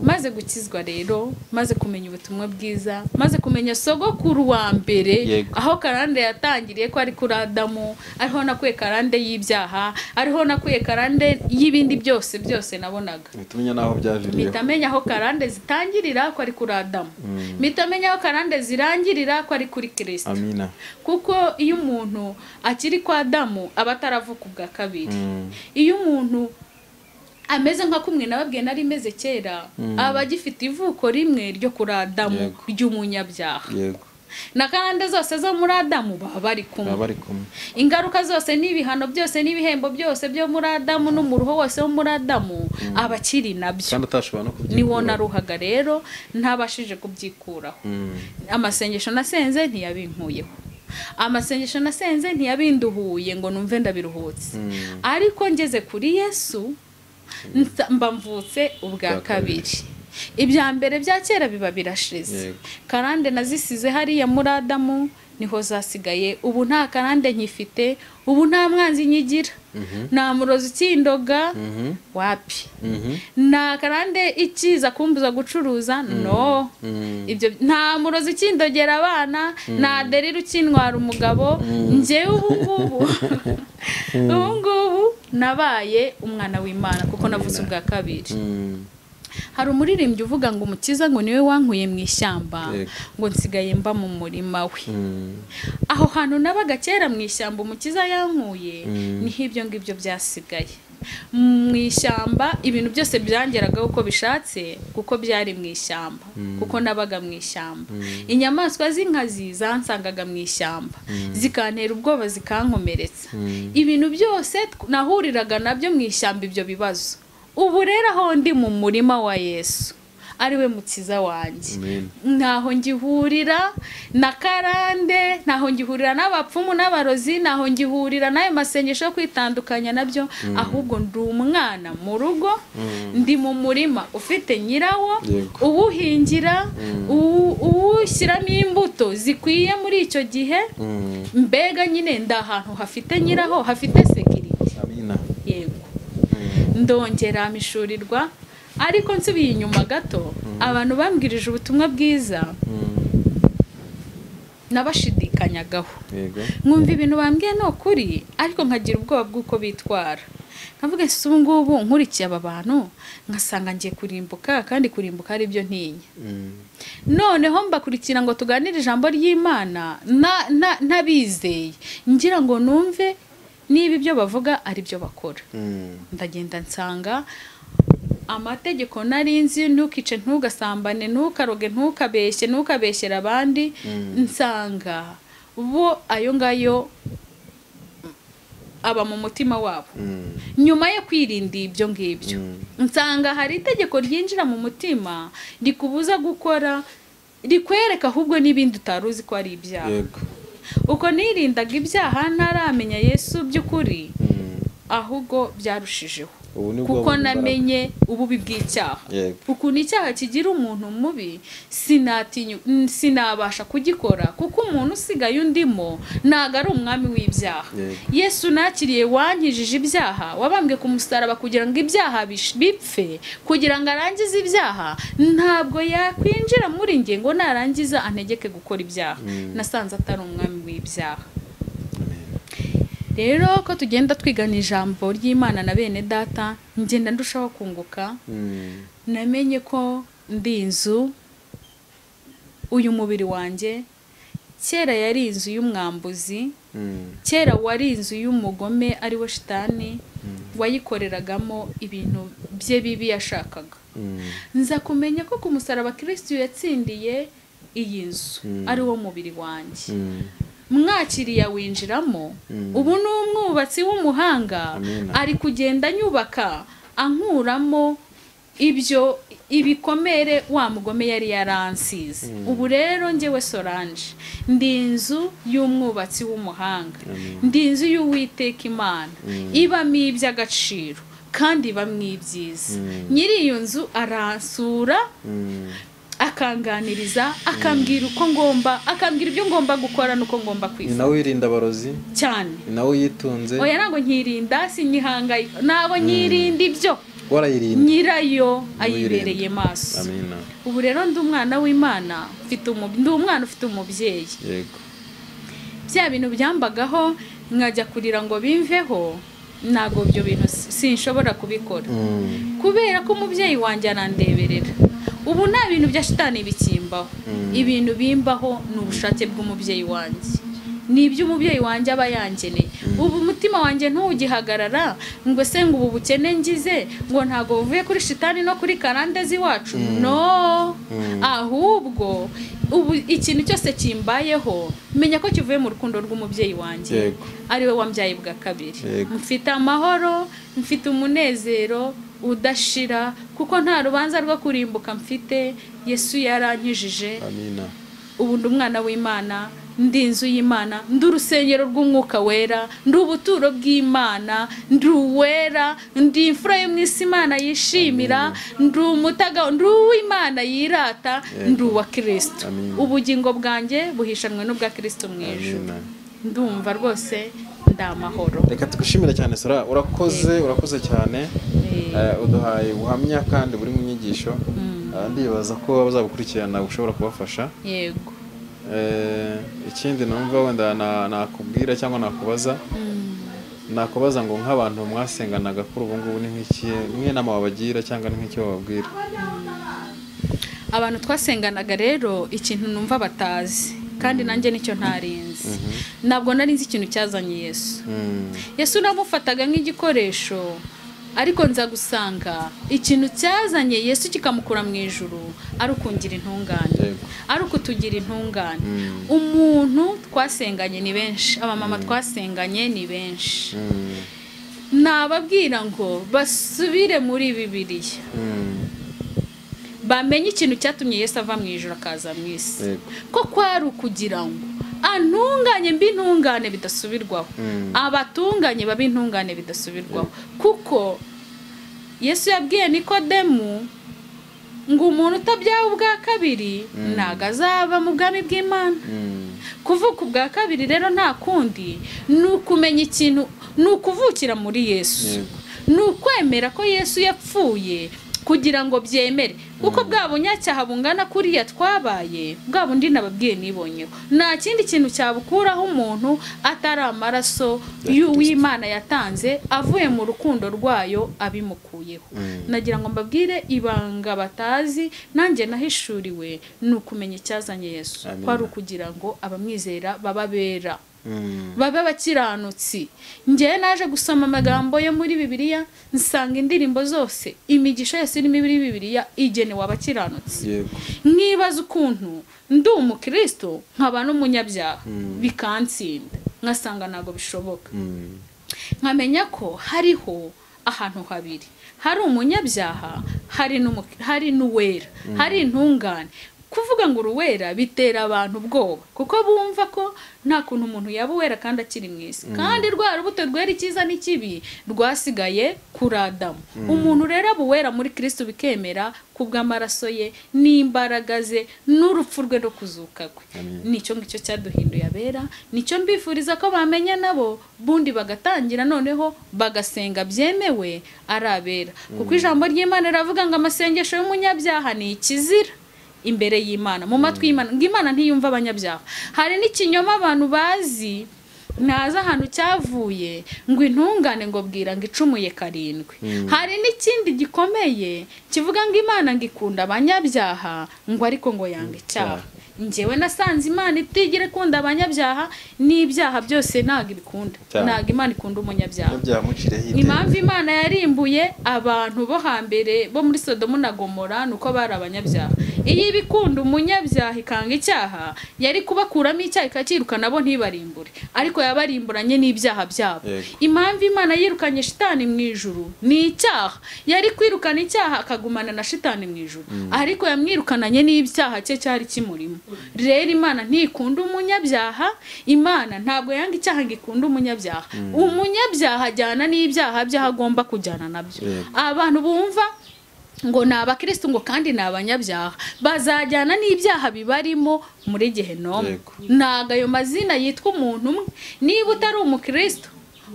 Maze gukizwa rero, maze kumenya ubutumwa bwiza, maze kumenya sogokuru wa mbere aho karande yatangiriye ko ari kuri Adamu, ariho nakuye karande y'ibyaha, ariho nakuye karande y'ibindi byose byose nabonaga. Mpita naho byaviriye. Mpita menya aho karande zitangirira ko ari kuri Adamu. Mpita menya aho karande zirangirira ko ari kuri Kristo. Amina. Kuko iyo umuntu akiri kwa Adamu aba ataravuka ubwa kabiri. Iyo umuntu ameze nka kumwe nababwiye nari meze kera, aba agifite ivuko rimwe ryo kuri Adamu ry'umunyabyaha. Yego. Na karande zose zo muri Adamu baba bari kumwe. Ingaruka zose n'ibihano byose n'ibihembo byose byo muri Adamu n'umuruho wose wo muri Adamu abakiri nabyo. Kandi utashobora no kubyikuraho. Niwo naruhaga rero ntabashije kubyikuraho. Amasengesho nasenze ntiyabinkuyeho. Amasengesho nasenze ntiyabinduhuye ngo numve ndabiruhutse. Ariko ngeze kuri Yesu mba mvutse ubwa kabiri. Ibya mbere bya kera biba birashize. Karande nazisize hariya muri Adamu niho zasigaye. Ubu nta karande nkifite, ubu nta mwanzi nyigira, nta murozi ukindoga, wapi. Nta karande ikiza kumbuza gucuruza, no. Ibyo nta murozi ukindogera abana, nta derira ukintwara umugabo. Njyewe ubu ngubu ubu ngubu nabaye umwana w'Imana kuko navutse ubwa kabiri. Hari umuririmbyi uvuga ngo umukiza ngo niwe wankuye mu ishyamba, ngo nsigaye mba mu murima we. Aho hantu nabaga kera mu ishyamba umukiza yankuye, niho ibyo ngibyo byasigaye. Mu ishyamba ibintu byose byangeragaho uko bishatse kuko byari mu ishyamba, kuko nabaga mu ishyamba. Inyamaswa z'inkazi zansangaga mu ishyamba, zikantera ubwoba, zikankomeretsa. Ibintu byose nahuriraga nabyo mu ishyamba, ibyo bibazo. Ubu rero aho ndi mu murima wa Yesu ariwe mukiza wanjye, ntaho ngihurira na karande, ntaho ngihurira n'abapfumu n'abarozi, ntaho ngihurira n'ayo masengesho yo kwitandukanya nabyo, ahubwo ndi umwana mu rugo, ndi mu murima ufite nyirawo, uwuhingira, uwushyiramo imbuto zikwiye muri icyo gihe. Mbega nyine ndi ahantu hafite nyiraho, hafite security. Amina. Yego. Ndongera mishurirwa Ariko nsubiye inyuma gato, abantu bambwirije ubutumwa bwiza nabashidikanyagaho. Nkumva ibintu bambwiye ni ukuri, ariko nkagira ubwoba bw'uko bitwara. Nkavuga nti ubu ngubu nkurikiye aba bantu nkasanga ngiye kurimbuka, kandi kurimbuka ari byo ntinya. Noneho mbakurikira ngo tuganire ijambo ry'Imana ntabizeye, ngira ngo numve niba ibyo bavuga ari byo bakora. Ndagenda nsanga amategeko narinzi, ntukice, ntugasambane, ntukaroge, ntukabeshye, ntukabeshyera abandi, nsanga bo ayo ngayo aba mu mutima wabo. Nyuma yo kwirinda ibyo ngibyo, nsanga hari itegeko ryinjira mu mutima rikubuza gukora, rikwereka ahubwo n'ibindi utari uzi ko ari ibyaha. Uko nirindaga ibyaha ntaramenya Yesu by'ukuri, ahubwo byarushijeho, kuko namenye ububi bw'icyaha. Ukuntu icyaha kigira umuntu mubi, sinabasha kugikora, kuko umuntu usigaye undimo ntago ari umwami w'ibyaha. Yesu nakiriye wankijije ibyaha, wabambwe ku musaraba kugira ngo ibyaha bipfe, kugira ngo arangize ibyaha. Ntabwo yakwinjira muri nge ngo narangiza antegeke gukora ibyaha. Nasanze atari umwami w'ibyaha. Rero ko tugenda twigana ijambo ry'Imana na bene data, ngenda ndushaho kunguka. Namenye ko ndi inzu, uyu mubiri wanjye kera yari inzu y'umwambuzi, kera wari inzu y'umugome ari we shitani, wayikoreragamo ibintu bye bibi yashakaga. Nza kumenya ko ku musaraba Kristo yatsindiye iyi nzu ari wo mubiri wanjye. Mwakiriya winjiramo, ubu ni umwubatsi w'umuhanga, ari kugenda anyubaka ankuramo ibyo ibikomere wa mugome yari yaransize. Ubu rero njyewe Solange ndi inzu y'umwubatsi w'umuhanga, ndi inzu y'Uwiteka Imana, ibamo iby'agaciro kandi ibamo ibyiza. Nyiri iyo nzu aransura, akanganiriza, akambwira uko ngomba, akambwira ibyo ngomba gukora nuko ngomba kwifata. Ni nawe wirinda abarozi cyane, ni nawe yitunze. Oya, ntabwo nkirinda, sinyihangayika, ntabwo nyirinda ibyo, warayirinda, nyirayo ayibereye maso. Amina. Ubu rero ndi umwana w'Imana, mfite ndi umwana ufite umubyeyi. Yego. Bya bintu byambagaho nkajya kurira ngo bimveho, ntabwo ibyo bintu sinshobora kubikora, kubera ko umubyeyi wanjye arandeberera. Ubu nta bintu bya shitani bikimbaho. Ibintu bimbaho ni ubushake bw'umubyeyi wanjye, ni ibyo umubyeyi wanjye aba yangeneye. Ubu umutima wanjye ntugihagarara ngo se ngo ubu bukene ngize ngo ntago buvuye kuri shitani no kuri karande z'iwacu, no. Ahubwo ubu ikintu cyose kimbayeho menya ko kivuye mu rukundo rw'umubyeyi wanjye, ari we wambyaye bwa kabiri. Mfite amahoro, mfite umunezero udashira, kuko nta rubanza rwo kurimbuka mfite. Yesu yarankijije. Amina. Ubu ndi umwana w'Imana, ndi inzu y'Imana, ndi urusengero rw'Umwuka Wera, ndi ubuturo bw'Imana, ndi uwera, ndi imfura yo mu isi Imana yishimira, ndi umutaga, ndi uw'Imana yirata, ndi uwa Kristo. Ubugingo bwanjye buhishanwe n'ubwa Kristo mu ijuru. Ndumva rwose ndamahoro. Reka tugushimire cyane Sora, urakoze, urakoze cyane. Uduhaye ubuhamya kandi buri mu nyigisho. Ndibaza ko abazabukurikirana ushobora kubafasha. Yego. Ikindi numva wenda nakubwira cyangwa nakubaza, nakubaza ngo nk'abantu mwasenganaga kuri ubu ngubu ni nk'iki mwe nama wabagira cyangwa ni nk'iki wababwira? Abantu twasenganaga rero ikintu numva batazi, kandi nanjye nicyo ntarinzi. Ntabwo nari nzi ikintu cyazanye Yesu. Yesu namufataga nk'igikoresho, ariko nza gusanga ikintu cyazanye Yesu kikamukura mu ijuru ari ukungira intungane, ari ukutugira intungane. Umuntu twasenganye ni benshi, abamama twasenganye ni benshi. Nababwira ngo basubire muri Bibiliya, bamenye ikintu cyatumye Yesu ava mu ijuru akaza mu isi, ko kwari ukugira ngo antunganye mbi intungane bidasubirwaho, abatunganye babe intungane bidasubirwaho. Kuko Yesu yabwiye Nikodemu ngo umuntu utabyawe ubwa kabiri ntago azaba mu bwami bw'Imana. Kuvuka ubwa kabiri rero nta kundi, ni ukumenya ikintu, ni ukuvukira muri Yesu, ni ukwemera ko Yesu yapfuye Kugira ngo byemere, kuko bwa bunyacyaha bungana kuriya twabaye, bwa bundi nababwiye nibonyeho, nta kindi kintu cyabukuraho umuntu atari amaraso y'Uwimana yatanze avuye mu rukundo rwayo abimukuyeho. Nagira ngo mbabwire ibanga batazi nanjye nahishuriwe, ni ukumenya icyazanye Yesu, ko ari ukugira ngo abamwizera bababera, babe abakiranutsi. Njyewe naje gusoma amagambo yo muri Bibiliya, nsanga indirimbo zose, imigisha yose iri muri Bibiliya igenewe abakiranutsi. Nkibaza ukuntu ndi umukristo nkaba n'umunyabyaha, bikantsinda, ngasanga ntabwo bishoboka. Nkamenya ko hariho ahantu habiri, hari umunyabyaha, hari n'uwera, hari intungane. Kuvuga ngo uruwera bitera abantu ubwoba, kuko bumva ko nta kuntu umuntu yaba uwera kandi akiri mu isi, kandi rwa rubuto rwera icyiza n'ikibi rwasigaye kuri Adamu. Umuntu rero aba uwera muri Kristo bikemera kubw'amaraso ye n'imbaraga ze n'urupfu rwe no kuzuka kwe. Nicyo ngicyo cyaduhinduye abera, nicyo mbifuriza ko bamenya nabo, bundi bagatangira noneho bagasenga byemewe ari abera. Kuko ijambo ry'Imana riravuga ngo amasengesho y'umunyabyaha ni ikizira imbere y'Imana, mu matwi y'Imana, ngo Imana ntiyumva abanyabyaha. Hari n'ikinyoma abantu bazi, ntazi ahantu cyavuye, ngo intungane ngo bwira ngo icumuye 7. Hari n'ikindi gikomeye kivuga ngo Imana ngo ikunda abanyabyaha, ngo ariko ngo yanga icyaha. Njyewe nasanze Imana itigira ikunda abanyabyaha, n'ibyaha byose ntabwo ibikunda. Ntabwo Imana ikunda umunyabyaha. Impamvu Imana yarimbuye abantu bo hambere bo muri Sodomu na Gomora nuko bari abanyabyaha. Iyo ibikunda umunyabyaha ikanga icyaha, yari kubakuramo icyaha ikakirukana bo ntibarimbure, ariko yabarimburanye n'ibyaha byabo. Impamvu Imana yirukanye shitani mu ijuru ni icyaha. Yari kwirukana icyaha akagumana na shitani mu ijuru, ariko yamwirukananye n'ibyaha cye cyari kimurimo. Rero Imana ntikunda umunyabyaha, Imana ntabwo yanga icyaha ngo ikunde umunyabyaha. Umunyabyaha ajyana n'ibyaha byaha agomba kujyana nabyo. Abantu bumva ngo ni abakristo ngo kandi ni abanyabyaha, bazajyana n'ibyaha bibarimo muri Gehinomu. Ntago ayo mazina yitwa umuntu umwe. Niba utari umukristo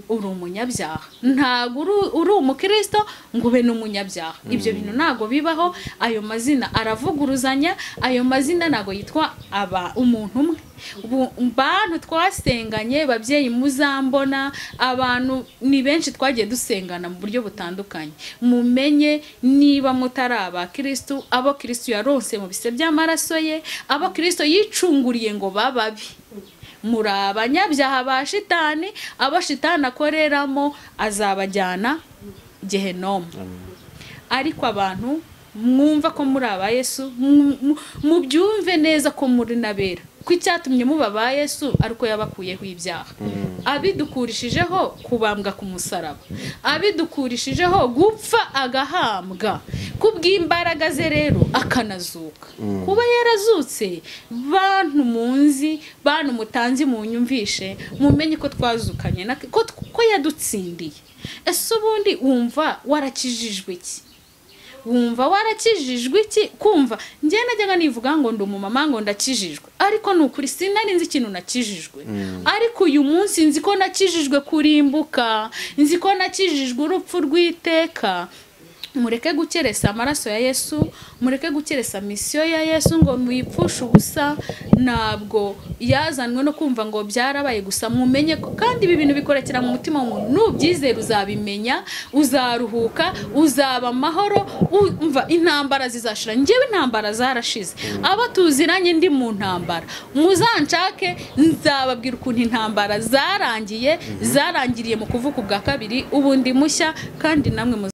uri umunyabyaha, ntago uri umukristo ngo ube n'umunyabyaha. Ibyo bintu ntago bibaho. Ayo mazina aravuguruzanya, ayo mazina ntago yitwa aba umuntu umwe. Bantu twasenganye, babyeyi muzambona, abantu ni benshi twagiye dusengana mu buryo butandukanye. Mumenye niba mutari abakristo, abo Kristo yaronse mu bise by'amaraso ye, abo Kristo yicunguriye ngo bababi, muri abanyabyaha ba shitani, abo shitani akoreramo azabajyana Gehinomu. Ariko abantu mwumva ko muri aba Yesu, mubyumve neza ko muri nabera, ko icyatumye muba ba Yesu ariko yabakuyeho ibyaha, abidukurishijeho kubambwa ku musaraba, abidukurishijeho gupfa agahambwa, kubw'imbaraga ze rero akanazuka. Kuba yarazutse, bantu munzi, bantu mutanzi munyumvishe, mumenye ko twazukanye, ko yadutsindiye. Ese ubundi wumva warakijijwe iki? Wumva warakijijwe iki? Kumva njye najyaga nivuga ngo ndi umumama ngo ndakijijwe, ariko ni ukuri sinari nzi ikintu nakijijwe. Ariko uyu munsi nzi ko nakijijwe kurimbuka, nzi ko nakijijwe urupfu rw'iteka. Mureke gukeresa amaraso ya Yesu, mureke gukeresa misiyo ya Yesu ngo muyipfushe ubusa. Ntabwo yazanwe no kumva ngo byarabaye gusa, mumenye ko kandi ibi bintu bikorekera mu mutima w'umuntu. Nubyizera uzabimenya, uzaruhuka, uzaba amahoro, umva intambara zizashira. Njyewe intambara zarashize, abo tuziranye ndi mu ntambara, muzanshake nzababwira ukuntu intambara zarangiye, zarangiriye mu kuvuka ubwa kabiri, ubu ndi mushya kandi namwe.